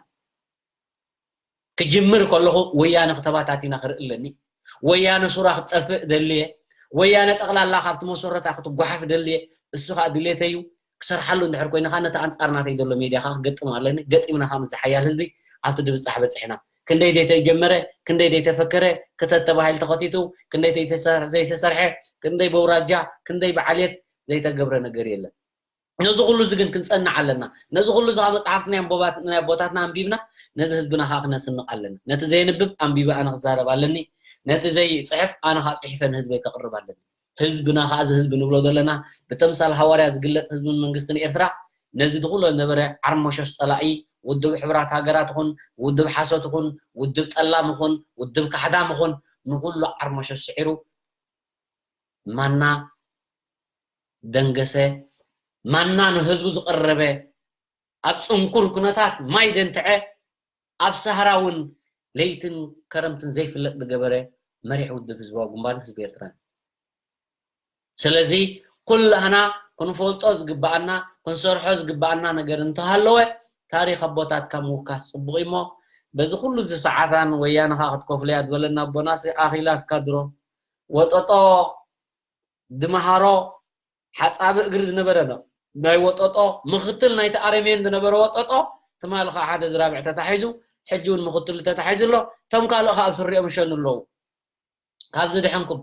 ክጅምር ከለኹ ወያነ ክተባታቲና ክርኢ ኣለኒ። ወያነ ሱራ ክትጠፍእ ደልየ። ወያነ ጠቕላላ ካብቲ መሰረታ ክትጓሓፍ ደልየ። እሱ ከኣ ድሌተይ እዩ። ክሰርሓሉ እንድሕር ኮይኑ ከኣ ነቲ ኣንጻር ናተይ ዘሎ ሜድያ ከኣ ክገጥም ኣለኒ። ገጢምና ከኣ ምስ ዝሓያል ህዝቢ ኣብቲ ድብጻሕ በጺሕና። ክንደይ ዘይተጀመረ፣ ክንደይ ዘይተፈከረ፣ ክተት ተባሂሉ ተኸቲቱ፣ ክንደይ ዘይተሰ-፣ ዘይተሰርሐ፣ ክንደይ በውራጃ፣ ክንደይ ብዓልየት ዘይተገብረ ነገር የለን። ነዚ ኩሉ እዚ ግን ክንጸንዕ ኣለና። ነዚ ኩሉ እዚ ከኣ መጽሓፍቲ ናይ ኣቦባት-፣ ናይ ኣቦታትና ኣንቢብና ነዚ ህዝብና ከኣ ክነስንቕ ኣለና። ነቲ ዘየንብብ ኣንቢበ ኣነ ክዛረብ ኣለኒ። ነቲ ዘይጽሕፍ ኣነ ከኣ ጽሒፈ ንህዝበይ ከቕርብ ኣለኒ። ህዝብና ከኣ እዚ ህዝቢ ንብሎ ዘለና ብተምሳል ሃዋርያ ዝግለጽ ህዝብን መንግስትን ኤርትራ ነዚ ድኹሎ ዝነበረ ዓርሞሸሽ ጸላኢ ውድብ ሕቡራት ሃገራት ይኹን፣ ውድብ ሓሶት ይኹን፣ ውድብ ጠላም ይኹን፣ ውድብ ካሕዳም ይኹን፣ ንኹሉ ዓርሞሾ ስዒሩ ማና ደንገሰ፣ ማና ንህዝቡ ዝቐረበ፣ ኣብ ጽንኩር ኩነታት ማይ ደንትዐ፣ ኣብ ሳህራ እውን ለይትን ከረምትን ዘይፍለጥ ዝገበረ መሪሕ ውድብ ህዝባዊ ግንባርን ህዝቢ ኤርትራን። ስለዚ ኩላህና ክንፈልጦ ዝግባኣና፣ ክንሰርሖ ዝግባኣና ነገር እንተሃለወ፣ ታሪኽ ኣቦታትካ ምውካስ ጽቡቕ እዩ እሞ፣ በዚ ኩሉ እዚ ሰዓታን ወያነ ኸኣ ክትከፍሎ እያ ዝበለና ኣቦናሲ ኣኺላትካ ድሮ። ወጠጦ ድመሃሮ ሓጻቢ እግሪ ዝነበረ ነው። ናይ ወጠጦ ምኽትል ናይቲ ኣረሜን ዝነበረ ወጠጦ፣ ትማሊ ኸኣ ሓደ ዝራብዕ ተታሒዙ፣ ሕጂ እውን ምኽትሉ ተታሒዙ ኣሎ። እቶም ካልእ ኸኣ ኣብ ስሪኦም ይሸኑ ኣለዉ። ካብዚ ድሐንኩም።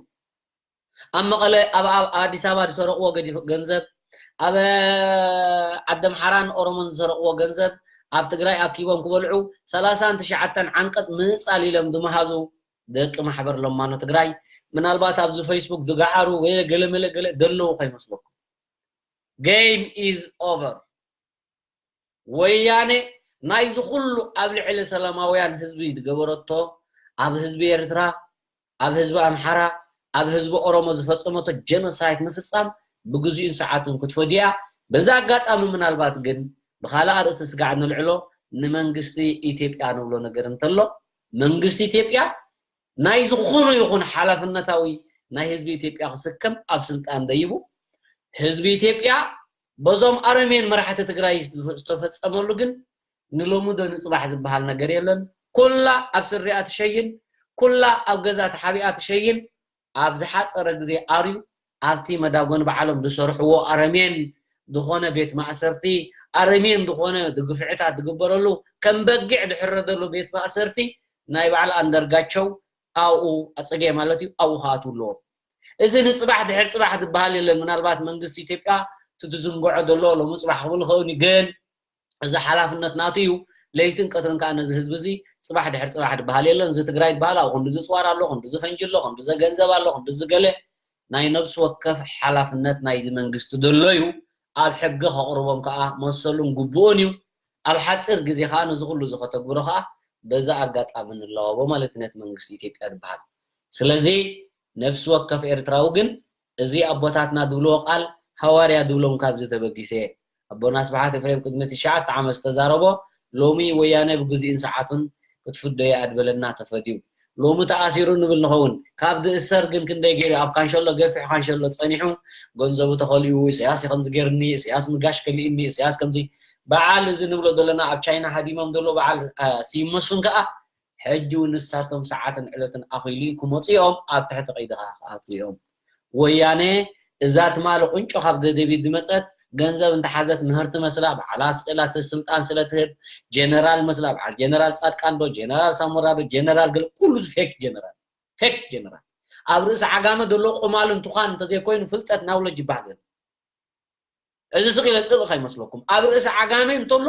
ኣብ መቐለ፣ ኣብ፣ ኣብ ኣዲስ ኣበባ ዝሰረቕዎ ገዲፍ ገንዘብ፣ ኣብ ዓዲ ኣምሓራን ኦሮሞን ዝሰረቕዎ ገንዘብ፣ ኣብ ትግራይ ኣኪቦም ክበልዑ፣ ሰላሳን ትሽዓተን ዓንቀጽ ምንጻል ኢሎም ዝመሃዙ ደቂ ማሕበር ለማኖ ትግራይ፣ ምናልባት ኣብዚ ፌስቡክ ዝገሓሩ ወይ ገለ መለ ገለ ዘለዉ ከይመስለኩም። Game is over። ወያነ ናይዚ ኩሉ ኣብ ልዕሊ ሰላማውያን ህዝቢ ዝገበረቶ፣ ኣብ ህዝቢ ኤርትራ፣ ኣብ ህዝቢ ኣምሓራ፣ ኣብ ህዝቢ ኦሮሞ ዝፈጸመቶ ጀኖሳይድ ምፍጻም ብግዚኡን ሰዓቱን ክትፈድያ። በዛ ኣጋጣሚ ምናልባት ግን ብኻልእ ኣርእስቲ ስጋዕ ንልዕሎ፣ ንመንግስቲ ኢትዮጵያ ንብሎ ነገር እንተሎ፣ መንግስቲ ኢትዮጵያ ናይ ዝኾነ ይኹን ሓላፍነታዊ ናይ ህዝቢ ኢትዮጵያ ክስከም ኣብ ስልጣን ደይቡ፣ ህዝቢ ኢትዮጵያ በዞም ኣረሜን መራሕቲ ትግራይ ዝተፈጸመሉ ግን ንሎሚ ዶ ንጽባሕ ዝበሃል ነገር የለን። ኩላ ኣብ ስሪኣ ትሸይን፣ ኩላ ኣብ ገዛ ተሓቢኣ ትሸይን። ኣብ ዝሓጸረ ግዜ ኣርዩ ኣብቲ መዳጎኒ ባዕሎም ዝሰርሕዎ ኣረሜን ዝኾነ ቤት ማእሰርቲ፣ ኣረሜን ዝኾነ ግፍዕታት ዝግበረሉ፣ ከም በጊዕ ዝሕረደሉ ቤት ማእሰርቲ ናይ በዓል ኣንደርጋቸው ኣብኡ ኣጽገ ማለት እዩ፣ ኣብኡ ክኣትዉ ኣለዎም። እዚ ንጽባሕ ድሕር ጽባሕ ዝበሃል የለን። ምናልባት መንግስቲ ኢትዮጵያ እቲ ዝዝንግዖ ዘሎ ሎሚ ጽባሕ ክብል ይኸውን እዩ፣ ግን እዚ ሓላፍነት ናቱ እዩ። ለይትን ቀትርን ከኣ ነዚ ህዝቢ እዚ ጽባሕ ድሕር ጽባሕ ዝበሃል የለን። እዚ ትግራይ ዝበሃል ኣብኡ ክንዲ ዝጽዋር ኣሎ፣ ክንዲ ዝፈንጂ ኣሎ፣ ክንዲ ዘገንዘብ ኣሎ፣ ክንዲ ዝገለ ናይ ነብሲ ወከፍ ሓላፍነት ናይዚ መንግስቲ ዘሎ እዩ። ኣብ ሕጊ ከቕርቦም ከኣ መሰሉን ግቡኡን እዩ። ኣብ ሓጺር ግዜ ከኣ ነዚ ኩሉ እዚ ከተግብሮ ከኣ በዛ ኣጋጣሚ ንለዋወቦ ማለት እዩ ነቲ መንግስቲ ኢትዮጵያ ዝበሃል። ስለዚ ነብሲ ወከፍ ኤርትራዊ ግን እዚ ኣቦታትና ዝብልዎ ቃል ሃዋርያ ዝብሎም ካብዚ ተበጊሰ እየ። ኣቦና ስብሓት ኤፍሬም ቅድሚ ትሽዓተ ዓመት ዝተዛረቦ ሎሚ ወያነ ብግዚኡን ሰዓቱን ክትፍዶ እያ ዝበለና ተፈድዩ። ሎሚ ተኣሲሩ ንብል ንኸውን። ካብ ዝእሰር ግን ክንደይ ገይሩ ኣብ ካንሸሎ፣ ገፊሕ ካንሸሎ ጸኒሑ ገንዘቡ ተኸሊኡ፣ ኢሳያስ እዩ ከምዚ ገይሩኒ፣ ኢሳያስ ምጋሽ ከሊእኒ፣ ኢሳያስ ከምዚ። በዓል እዚ ንብሎ ዘለና ኣብ ቻይና ሃዲሞም ዘሎ በዓል፣ አ፣ ስዩም መስፍን ከኣ ሕጂ እውን ንሳቶም ሰዓትን ዕለትን ኣኺሉ እዩ ክመጹ እዮም፣ ኣብ ትሕቲ ቀይድኻ ክኣትዉ እዮም። ወያነ እዛ ትማሊ ቁንጮ ካብ ደደቢት ዝመጸት ገንዘብ እንተሓዘት ምህርቲ መስላ ባዕላ ስቕ ኢላ እቲ ስልጣን ስለ ትህብ ጀነራል መስላ በዓል ጀነራል ጻድቃን ዶ ጀነራል ሳሞራ ዶ ጀነራል ገለ ኩሉ እዚ ፌክ ጀነራል ፌክ ጀነራል ኣብ ርእሲ ዓጋመ ዘሎ ቁማልን ትዃን እንተዘይኮይኑ ፍልጠት ናውለጅ ይበሃል የለን። እዚ ስቕ ኢለ ጽብቕ ከይመስለኩም ኣብ ርእሲ ዓጋመ እንተሎ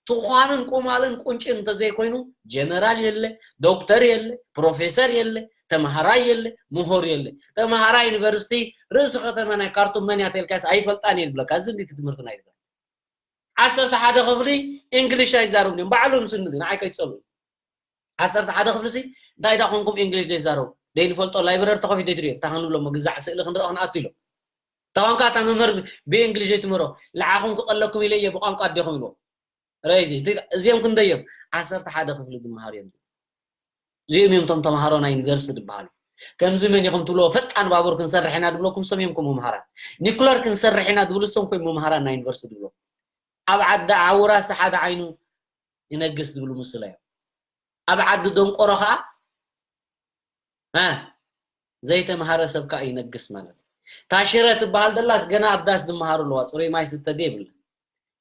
ትዃንን ቁማልን ቁንጭን እንተዘይኮይኑ ጀነራል የለ፣ ዶክተር የለ፣ ፕሮፌሰር የለ፣ ተምሃራይ የለ፣ ምሁር የለ። ተምሃራይ ዩኒቨርሲቲ ርእሲ ከተማ ናይ ካርቱም መን እያ ተልካስ ኣይፈልጣን እየ ዝብለካ። እዚ እንዲቲ ትምህርቲ ናይ ትግራይ ዓሰርተ ሓደ ክፍሊ እንግሊሽ ኣይዛረቡን እዮም ባዕሎም ስኒ ግን ንዓይ ከይትጸልኡ። ዓሰርተ ሓደ ክፍሊ ሲ እንታይ ዳ ኮንኩም እንግሊሽ ዘይዛረቡ? ደይንፈልጦ ላይብረሪ ተኸፊቱ ዘይትሪኦ? እንታይ ክንብሎ እሞ ግዛዕ ስእሊ ክንርኢ ክንኣቱ ኢሎም። እታ ቋንቋ እታ መምህር ብእንግሊሽ ዘይትምህሮ? ልዓኹም ክቐለኩም ኢለ እየ ብቋንቋ ኣዴኹም ኢልዎም። ረይ እዚ፣ እዚኦም ክንደይ እዮም? ዓሰርተ ሓደ ክፍሊ ዝመሃሩ እዮም። እዚኦም እዮም እቶም ተምሃሮ ናይ ዩኒቨርሲቲ ዝበሃሉ። ከምዚ መን ኢኹም ትብልዎ? ፈጣን ባቡር ክንሰርሕ ኢና ዝብለኩም ሰም እዮም ከም መምሃራን። ኒኩለር ክንሰርሕ ኢና ዝብሉ ሰም ኮይ መምሃራን ናይ ዩኒቨርሲቲ ዝብሎ። ኣብ ዓዲ ዓውራሲ ሓደ ዓይኑ ይነግስ ዝብሉ ምስላ እዮም። ኣብ ዓዲ ደንቆሮ ኸዓ እ ዘይተምሃረ ሰብ ከዓ ይነግስ ማለት እዩ። ታሽረ ትበሃል ደላስ ገና ኣብ ዳስ ዝመሃሩ ኣለዋ። ፅሩይ ማይ ስተ ድየ ይብላ።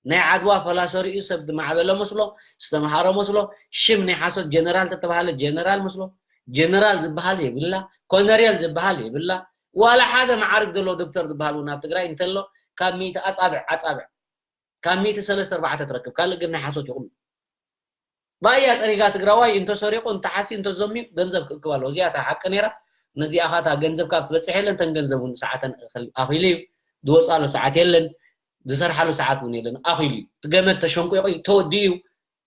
ናይ ዓድዋ ፈላሶ ርእዩ ሰብ ዝማዕበለ መስሎ፣ ዝተምሃረ መስሎ፣ ሽም ናይ ሓሶት ጀነራል ተተባሃለ ጀነራል መስሎ። ጀነራል ዝበሃል የብላ፣ ኮነሬል ዝበሃል የብላ። ዋላ ሓደ መዓርግ ዘለዎ ዶክተር ዝበሃል እውን ኣብ ትግራይ እንተሎ ካብ ሚእቲ ኣፃብዕ ኣፃብዕ ካብ ሚእቲ ሰለስተ ኣርባዕተ ትረክብ። ካልእ ግን ናይ ሓሶት ይኹን። ባያ ጠሪጋ ትግራዋይ እንተሰሪቑ እንተሓስዩ እንተዘምዩ ገንዘብ ክእክብ ኣለዎ። እዚኣ እታ ሓቂ ነይራ። ነዚኣ ኻታ ገንዘብ ካብ ትበፅሕ የለን። ተን ገንዘብ እውን ሰዓተን ኣኺሉ እዩ። ዝወፅኣሉ ሰዓት የለን። ዝሰርሓሉ ሰዓት እውን የለን። ኣኺሉ እዩ። እቲ ገመድ ተሸንቂቑ እዩ። ተወዲኡ እዩ።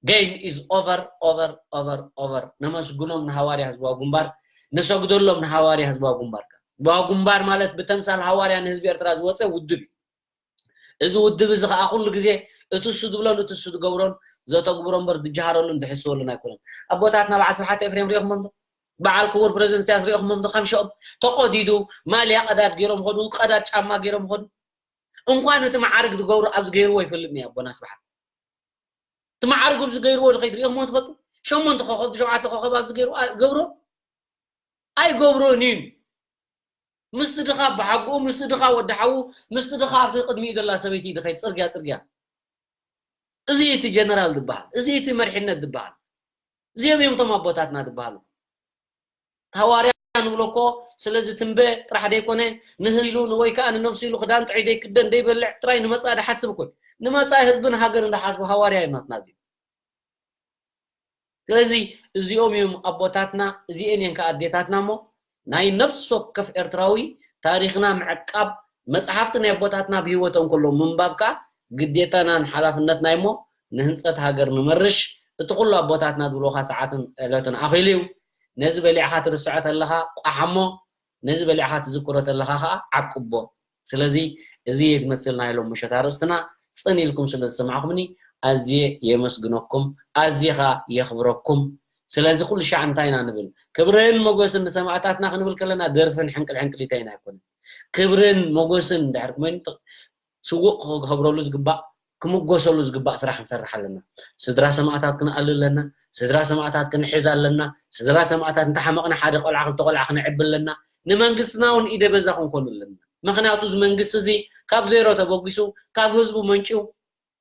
Game is over, over, over, over. ነመስግኖም ንሃዋርያ ህዝባዊ ግንባር፣ ንሰግደሎም ንሃዋርያ ህዝባዊ ግንባር። ህዝባዊ ግንባር ማለት ብተምሳል ሃዋርያ ንህዝቢ ኤርትራ ዝወፀ ውድብ እዩ። እዚ ውድብ እዚ ከዓ ኩሉ ግዜ እቲ እሱ ዝብሎን እቲ እሱ ዝገብሮን ዘተግብሮ እምበር ዝጀሃረሉን ዝሕስወሉን ኣይኮነን። ኣቦታትና በዓል ስብሓት ኤፍሬም ሪኢኹሞም ዶ? በዓል ክቡር ፕሬዚደንት ኢሳያስ ሪኢኹሞም ዶ? ከምሽኦም ተቆዲዱ ማልያ ቀዳድ ገይሮም ኸዱ፣ ቀዳድ ጫማ ገይሮም ኸዱ። እንኳን እቲ መዓርግ ዝገብሩ ኣብዚ ገይርዎ ይፈልጥ ኒ ኣቦና ስብሓት። እቲ መዓርግ ኣብዚ ገይርዎ ዝኸይድ ሪኢኹሞ ትፈልጡ? ሸሞንተ ኮኸብ ሸውዓተ ኮኸብ ኣብዚ ገይርዎ ገብሮ ኣይገብሮን እዩ። ምስቲ ድኻ ብሓጉኡ ምስቲ ድኻ ወዲ ሓዉ ምስቲ ድኻ ኣብቲ ቅድሚኡ ዘላ ሰበይቲ ድኸይድ ፅርግያ ፅርግያ። እዚ እቲ ጀነራል ዝበሃል፣ እዚ እቲ መሪሕነት ዝበሃል፣ እዚኦም እዮም እቶም ኣቦታትና ዝበሃሉ። ሃዋርያ ንብሎ እኮ ስለዚ ትንበ ጥራሕ ደይኮነ፣ ንህዝቢ ኢሉ ወይ ከዓ ንነብሱ ኢሉ ክዳን ጥዑይ ደይክደን ደይበልዕ ጥራይ ንመጻኢ ድሓስብ እኮ እዩ። ንመጻኢ ህዝብን ሃገርን ድሓስቡ ሃዋርያ እዮም ናትና እዚኦም። ስለዚ እዚኦም እዮም ኣቦታትና፣ እዚኤን እየን ከዓ ኣዴታትና እሞ ናይ ነፍሲ ወከፍ ኤርትራዊ ታሪኽና ምዕቃብ፣ መጽሓፍቲ ናይ ኣቦታትና ብህይወቶም ከለዉ ምንባብ ከዓ ግዴታናን ሓላፍነትና እሞ ንህንጸት ሃገር ንመርሽ። እቲ ኩሉ ኣቦታትና ዝብልኻ ሰዓትን ዕለትን ኣኺሉ እዩ። ነዚ በሊዕኻ ትርስዖ ተለኻ ቋሓሞ፣ ነዚ በሊዕኻ ትዝክሮ ተለኻ ከዓ ዓቅቦ። ስለዚ እዚ እዩ ዝመስል ናይ ሎም ምሸት ኣርእስትና። ጽን ኢልኩም ስለ ዝሰማዕኩምኒ ኣዝየ የመስግነኩም፣ ኣዝየ ከዓ የኽብረኩም። ስለዚ ኩሉ ሻዕ እንታይ ኢና ንብል? ክብርን ሞገስን ንሰማእታትና ክንብል ከለና ደርፍን ሕንቅል ሕንቅሊተይን ኣይኮነን። ክብርን ሞገስን ድሕር ኮይኑ ስዉእ ክኸብረሉ ዝግባእ ክምጎሰሉ ዝግባእ ስራሕ ክንሰርሕ ኣለና። ስድራ ሰማእታት ክንኣሊ ኣለና። ስድራ ሰማእታት ክንሕዝ ኣለና። ስድራ ሰማእታት እንተሓመቕና ሓደ ቆልዓ ክልተ ቆልዓ ክነዕቢ ኣለና። ንመንግስትና እውን ኢደ በዛ ክንኮኑ ኣለና። ምክንያቱ እዚ መንግስቲ እዚ ካብ ዜሮ ተበጊሱ ካብ ህዝቡ መንጭው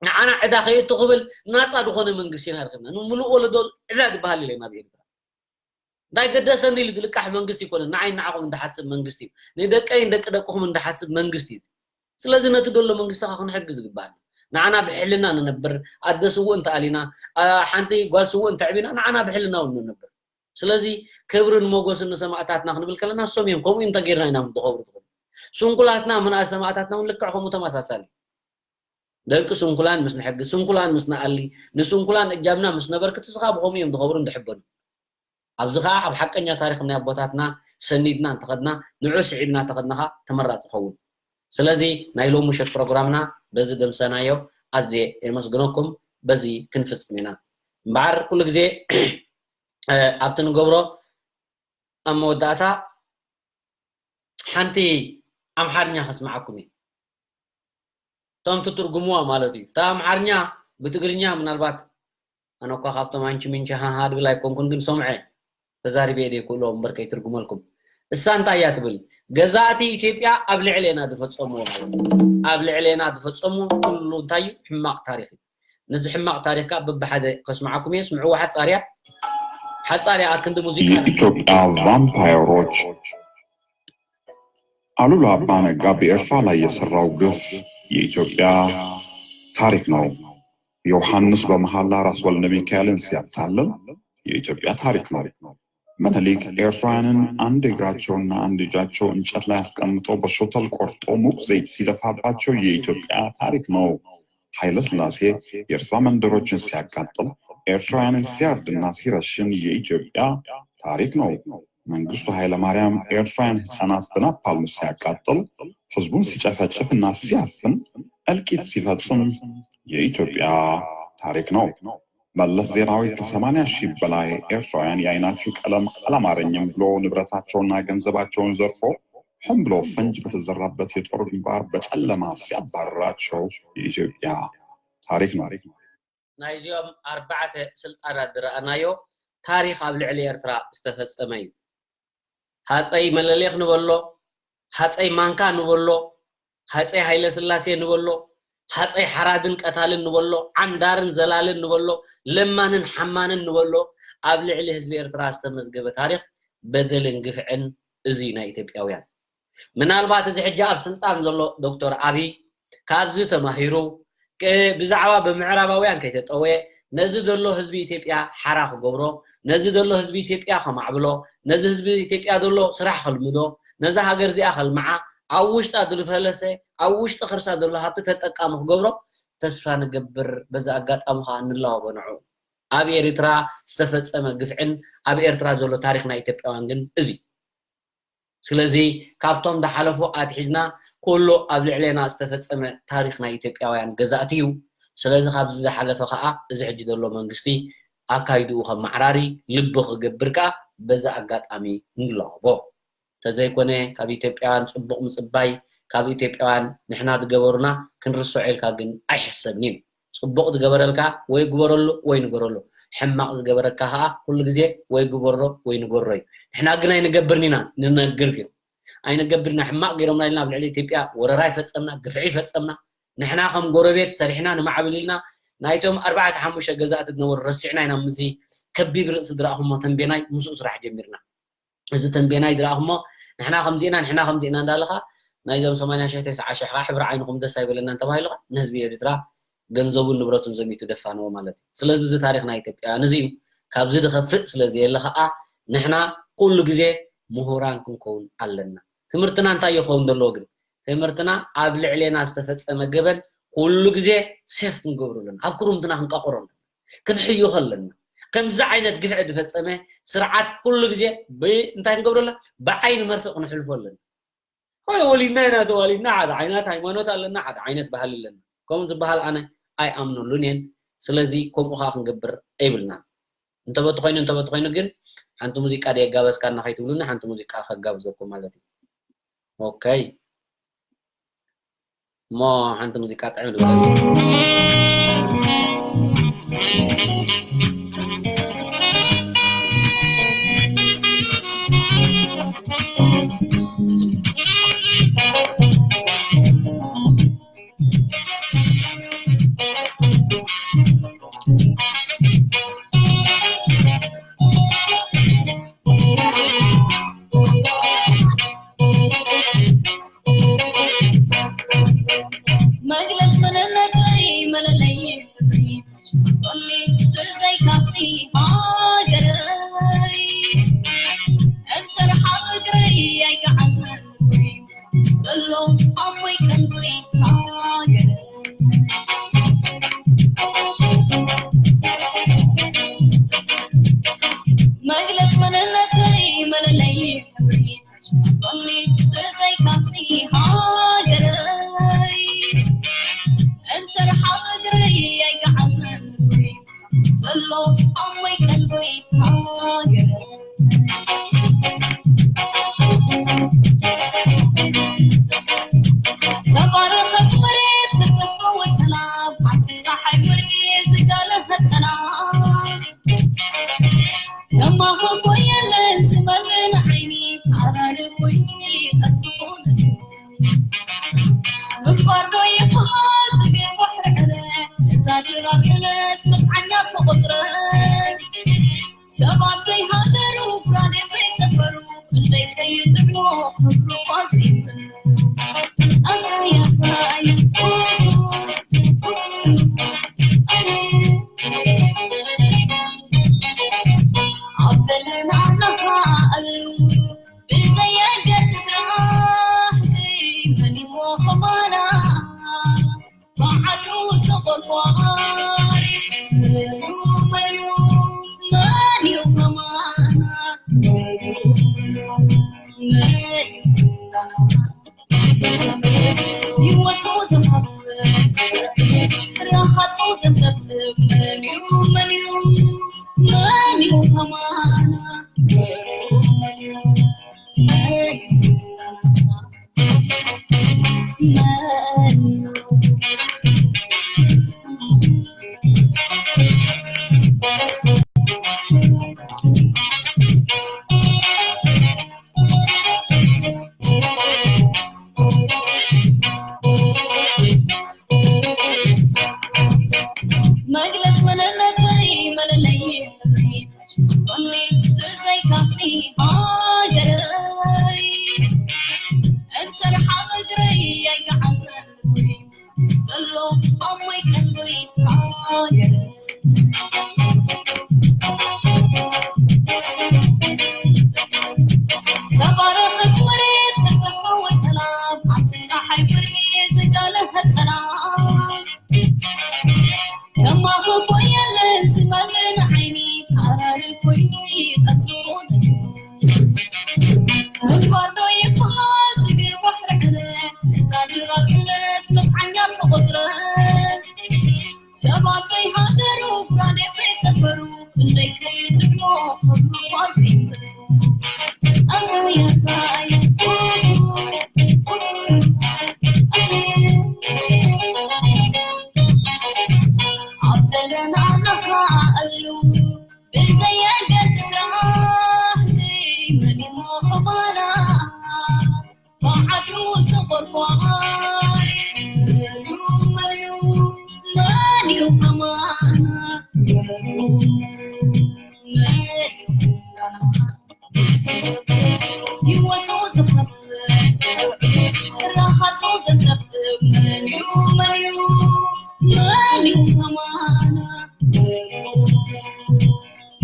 ንዓና ዕዳ ከየእቱ ክብል ናፃ ዝኾነ መንግስቲ ኢና ርክብና። ንምሉእ ወለዶ ዕዳ ዝበሃል የለን ኣብ ኤርትራ። እንታይ ገደሰኒ ኢሉ ዝልቃሕ መንግስቲ ይኮነ። ንዓይ ንዓኹም እንዳሓስብ መንግስቲ እዩ። ንደቀይን ደቂ ደቅኹም እንዳሓስብ መንግስቲ እዩ። ስለዚ ነቲ ደሎ መንግስቲ ከዓ ክንሕግዝ ይግባኣና። ንዓና ብሕልና ንነብር፣ ኣደ ስውእ እንተኣሊና፣ ሓንቲ ጓል ስውእ እንተዕቢና ንዓና ብሕልና እውን ንነብር። ስለዚ ክብርን ሞጎስን ንሰማእታትና ክንብል ከለና እሶም እዮም። ከምኡ እንተጌርና ኢና ዝኸብሩ ትኽእሉ። ስንኩላትና ምንኣስ ሰማእታትና እውን ልክዕ ከምኡ ተመሳሳሊ። ደቂ ስንኩላን ምስ ንሕግዝ፣ ስንኩላን ምስ ንኣሊ፣ ንስንኩላን እጃምና ምስ ነበርክት እስኻ ብኸምኡ እዮም ዝኸብሩን ዝሕበኑ። ኣብዚ ከዓ ኣብ ሓቀኛ ታሪክ ናይ ኣቦታትና ሰኒድና እንተኸድና ንዑ ስዒብና ተኸድና ከዓ ተመራፂ ይኸውን። ስለዚ ናይ ሎም ምሸት ፕሮግራምና በዚ ደምሰናዮ። ኣዝየ የመስግነኩም። በዚ ክንፍፅም ኢና እምበዓር ኩሉ ግዜ ኣብቲ ንገብሮ ኣብ መወዳእታ ሓንቲ ኣምሓርኛ ከስምዓኩም እዩ። እቶም ትትርጉምዋ ማለት እዩ። እታ ኣምሓርኛ ብትግርኛ ምናልባት ኣነ እኳ ካብቶም ኣንቺ ምንቺ ሃሃ ድብል ኣይኮንኩን፣ ግን ሰምዐ ተዛሪበ እየ ዘይክእሎ እምበር ከይትርጉመልኩም። እሳ እንታይ እያ ትብል? ገዛእቲ ኢትዮጵያ ኣብ ልዕሌና ዝፈጸምዎ ማለት እዩ። ኣብ ልዕሌና ዝፈጸምዎ ኩሉ እንታይ እዩ? ሕማቕ ታሪክ እዩ። ነዚ ሕማቕ ታሪክ ከዓ በብሓደ ከስምዓኩም እየ። ስምዕዋ ሓጻርያ ሓጻርያ ኣክንዲ ሙዚቃ የኢትዮጵያ ቫምፓየሮች አሉላ አባነጋ በኤርትራ ላይ የሰራው ግፍ የኢትዮጵያ ታሪክ ነው። ዮሐንስ በመሐላ ራስ ወልደ ሚካኤልን ሲያታልል የኢትዮጵያ ታሪክ ነው። ምኒልክ ኤርትራውያንን አንድ እግራቸውና አንድ እጃቸው እንጨት ላይ አስቀምጦ በሾተል ቆርጦ ሙቅ ዘይት ሲደፋባቸው የኢትዮጵያ ታሪክ ነው። ኃይለ ሥላሴ የኤርትራ መንደሮችን ሲያቃጥል ኤርትራውያንን ሲያርድና ሲረሽን የኢትዮጵያ ታሪክ ነው። መንግስቱ ኃይለማርያም ኤርትራውያን ህፃናት በናፓልም ሲያቃጥል ህዝቡን ሲጨፈጭፍና ሲያፍን እልቂት ሲፈጽም የኢትዮጵያ ታሪክ ነው። መለስ ዜናዊ ከሰማንያ ሺህ በላይ ኤርትራውያን የአይናችሁ ቀለም አላማረኝም ብሎ ንብረታቸውና ገንዘባቸውን ዘርፎ ሆን ብሎ ፈንጅ በተዘራበት የጦር ግንባር በጨለማ ሲያባርራቸው የኢትዮጵያ ታሪክ ነው። ናይዚኦም ኣርባዕተ ስልጣናት ዝረኣናዮ ታሪክ ኣብ ልዕሊ ኤርትራ ዝተፈጸመ እዩ። ሃፀይ መለሌክ ንበሎ፣ ሃፀይ ማንካ ንበሎ፣ ሃፀይ ሃይለ ስላሴ ንበሎ፣ ሃፀይ ሓራድን ቀታልን ንበሎ፣ ዓንዳርን ዘላልን ንበሎ፣ ለማንን ሓማንን ንበሎ፣ ኣብ ልዕሊ ህዝቢ ኤርትራ ዝተመዝገበ ታሪክ በደልን ግፍዕን እዚ ናይ ኢትዮጵያውያን። ምናልባት እዚ ሕጂ ኣብ ስልጣን ዘሎ ዶክተር ኣብይ ካብዚ ተማሂሩ ብዛዕባ ብምዕራባውያን ከይተጠወየ ነዚ ዘሎ ህዝቢ ኢትዮጵያ ሓራ ክገብሮ፣ ነዚ ዘሎ ህዝቢ ኢትዮጵያ ከማዕብሎ፣ ነዚ ህዝቢ ኢትዮጵያ ዘሎ ስራሕ ከልምዶ፣ ነዛ ሃገር እዚኣ ከልምዓ፣ ኣብ ውሽጣ ዝፈለሰ ኣብ ውሽጢ ከርሳ ዘሎ ሃብቲ ተጠቃሚ ክገብሮ ተስፋ ንገብር። በዚ ኣጋጣሚ ከዓ ንላወቦ ንዑ። ኣብ ኤርትራ ዝተፈጸመ ግፍዕን ኣብ ኤርትራ ዘሎ ታሪኽ ናይ ኢትዮጵያውያን ግን እዚ እዩ። ስለዚ ካብቶም ዝሓለፉ ኣትሒዝና ኩሉ ኣብ ልዕሌና ዝተፈጸመ ታሪኽ ናይ ኢትዮጵያውያን ገዛእቲ እዩ። ስለዚ ካብዚ ዝሓለፈ ከዓ እዚ ሕጂ ዘሎ መንግስቲ ኣካይድኡ ከመዓራሪ ልቢ ክገብር ከዓ በዚ ኣጋጣሚ ንላቦ። ተዘይኮነ ካብ ኢትዮጵያውያን ጽቡቕ ምጽባይ ካብ ኢትዮጵያውያን ንሕና ዝገበሩና ክንርስዖ ኢልካ ግን ኣይሕሰብን እዩ። ጽቡቕ ዝገበረልካ ወይ ግበረሉ ወይ ንገረሉ፣ ሕማቕ ዝገበረካ ከዓ ኩሉ ግዜ ወይ ግበሮ ወይ ንገሮ እዩ። ንሕና ግን ኣይንገብርን ኢና። ንነግር ግን ኣይንገብርን ኢና። ሕማቕ ገይሮምና ኢልና ኣብ ልዕሊ ኢትዮጵያ ወረራ ይፈጸምና፣ ግፍዒ ይፈጸምና። ንሕና ከም ጎረቤት ሰሪሕና ንማዕብል ኢልና ናይቶም ኣርባዕተ ሓሙሽተ ገዛእቲ ዝነበሩ ረሲዕና ኢና። ምስዚ ከቢብ ርእሲ ዝረኣኹሞ ተንቤናይ ምስኡ ስራሕ ጀሚርና። እዚ ተንቤናይ ዝረኣኹሞ ንሕና ከምዚእና ንሕና ከምዚእና እንዳለኻ ናይዞም ሰማንያ ሽሕ ተስዓ ሽሕ ከዓ ሕብሪ ዓይንኹም ደስ ኣይበለናን ተባሂሉኻ ንህዝቢ ኤርትራ ገንዘቡን ንብረቱን ዘሚቱ ደፋንዎ ማለት እዩ። ስለዚ እዚ ታሪኽ ናይ ኢትዮጵያውያን እዚ እዩ። ካብዚ ዝኸፍእ ስለ ዘየለ ከዓ ንሕና ኩሉ ግዜ ምሁራን ክንከውን ኣለና። ትምህርትና እንታይ ይኸውን ዘለዎ ግን? ትምህርትና ኣብ ልዕሌና ዝተፈጸመ ገበን ኩሉ ግዜ ሴፍ ክንገብሮ ኣለና። ኣብ ክሩምትና ክንቃቆሮ ኣለና። ክንሕይኾ ኣለና። ከምዚ ዓይነት ግፍዒ ዝፈጸመ ስርዓት ኩሉ ግዜ ብ-፣ እንታይ ክንገብሮ ኣለና? ብዓይኒ መርፍእ ክንሕልፎ ኣለና። ወይ ወሊድና ኢና ተዋሊድና፣ ሓደ ዓይነት ሃይማኖት ኣለና፣ ሓደ ዓይነት ባህሊ ኣለና። ከምኡ ዝበሃል ኣነ ኣይኣምነሉን እየን። ስለዚ ከምኡ ኸዓ ክንገብር የብልናን። እንተበቲ ኮይኑ፣ እንተበቲ ኮይኑ ግን ሓንቲ ሙዚቃ ደየጋበዝካና ከይትብሉኒ፣ ሓንቲ ሙዚቃ ከጋብዘኩም ማለት እዩ። ኦኬ። እሞ ሓንቲ ሙዚቃ ጥዕም ልበል። መግለጽ መንነተይ መለለይ ክብሪ ተሽምጦኒ ብዘይ ካብቲ ሃገረይ። እንተ ረሓቕ እግረይ ኣይገዓዝን ወይ ዘሎ ኣሞይ ቀንዲ ሃገረይ። መግለጽ መንነተይ መለለይ ክብሪ ተሽምጦኒ ብዘይ ካብቲ ሃገረይ። እንተ ረሓቕ እግረይ ኣይገዓዝን ወይ ዘሎ ኣሞይ ቀንዲ ሃገረይ። ተባረኸት መሬት ብዝሓወ ሰላም፣ ኣንቲ ጸሓይ ብርቂ ዝጋለኸት ጸላም። ከማኺ እኮ የለን ዝመልን ዓይኒ፣ ኣራሪ ኮይኒ ከጽፎ ነቲ ምንባር ዶ ይበሃል ዝብል ባሕሪ ዕረ፣ እዛ ድራር ዕለት መጽዓኛ ተቖጽረ። ሰባት ዘይሃገሩ፣ ጉራዴ ዘይሰፈሩ፣ ክንደይ ከይጽዕሞ ክብሩ እኳ ዘይብሉ። ኣይ፣ ኣይ፣ ኣይ። ኣብ ዘለና ንኸኣሉ ብዘየገድስ ረኣኽቲ መን እሞ ኸማና በዓሉ ተቖርቋሪ መን እዩ፣ መን እዩ፣ መን እዩ ኸማና? መን እዩ ኸማና? ህይወቱ ዘፋፍስ፣ ረሃጹ ዘንጠብጥብ፣ መን እዩ፣ መን እዩ፣ መን እዩ ከማና? መን እዩ፣ መን እዩ፣ መን እዩ? መን እዩ ከማና? ህይወቱ ዝኸፍት ረሃጹ ዘንጠብጥብ መን እዩ? መን እዩ? መን እዩ ከማና?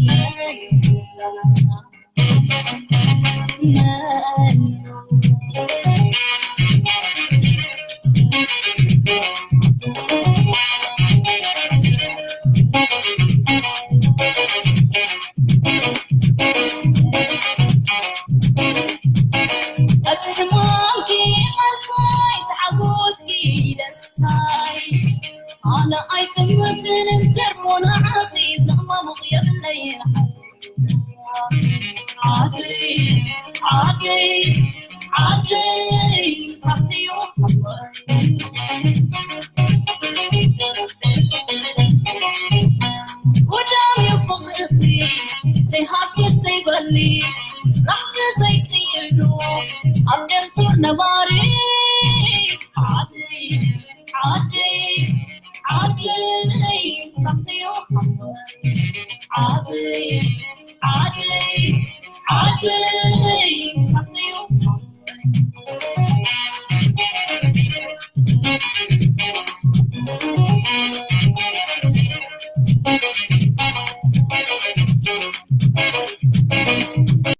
መን እዩ? መን እዩ? እቲ ሕማምኪ መርታይ፣ እቲ ሓጎስኪ ደስታይ። ኣነ ኣይጥምትን እንተርፎ ንዓኺ ዘማሙቕ የብለይን። ዓደይ ዓደይ ዓደይ ሳሕዮ ጉዳም እዩ ፍቕርኺ ዘይሃስስ ዘይበሊ ራሕቂ ዘይቅይዱ ኣብ ደም ሱር ነባሪ ዓደይ ዓደይ ዓደይ ሳሕዮ ዓደይ ዓደይ ዓደይ ሳሕዮ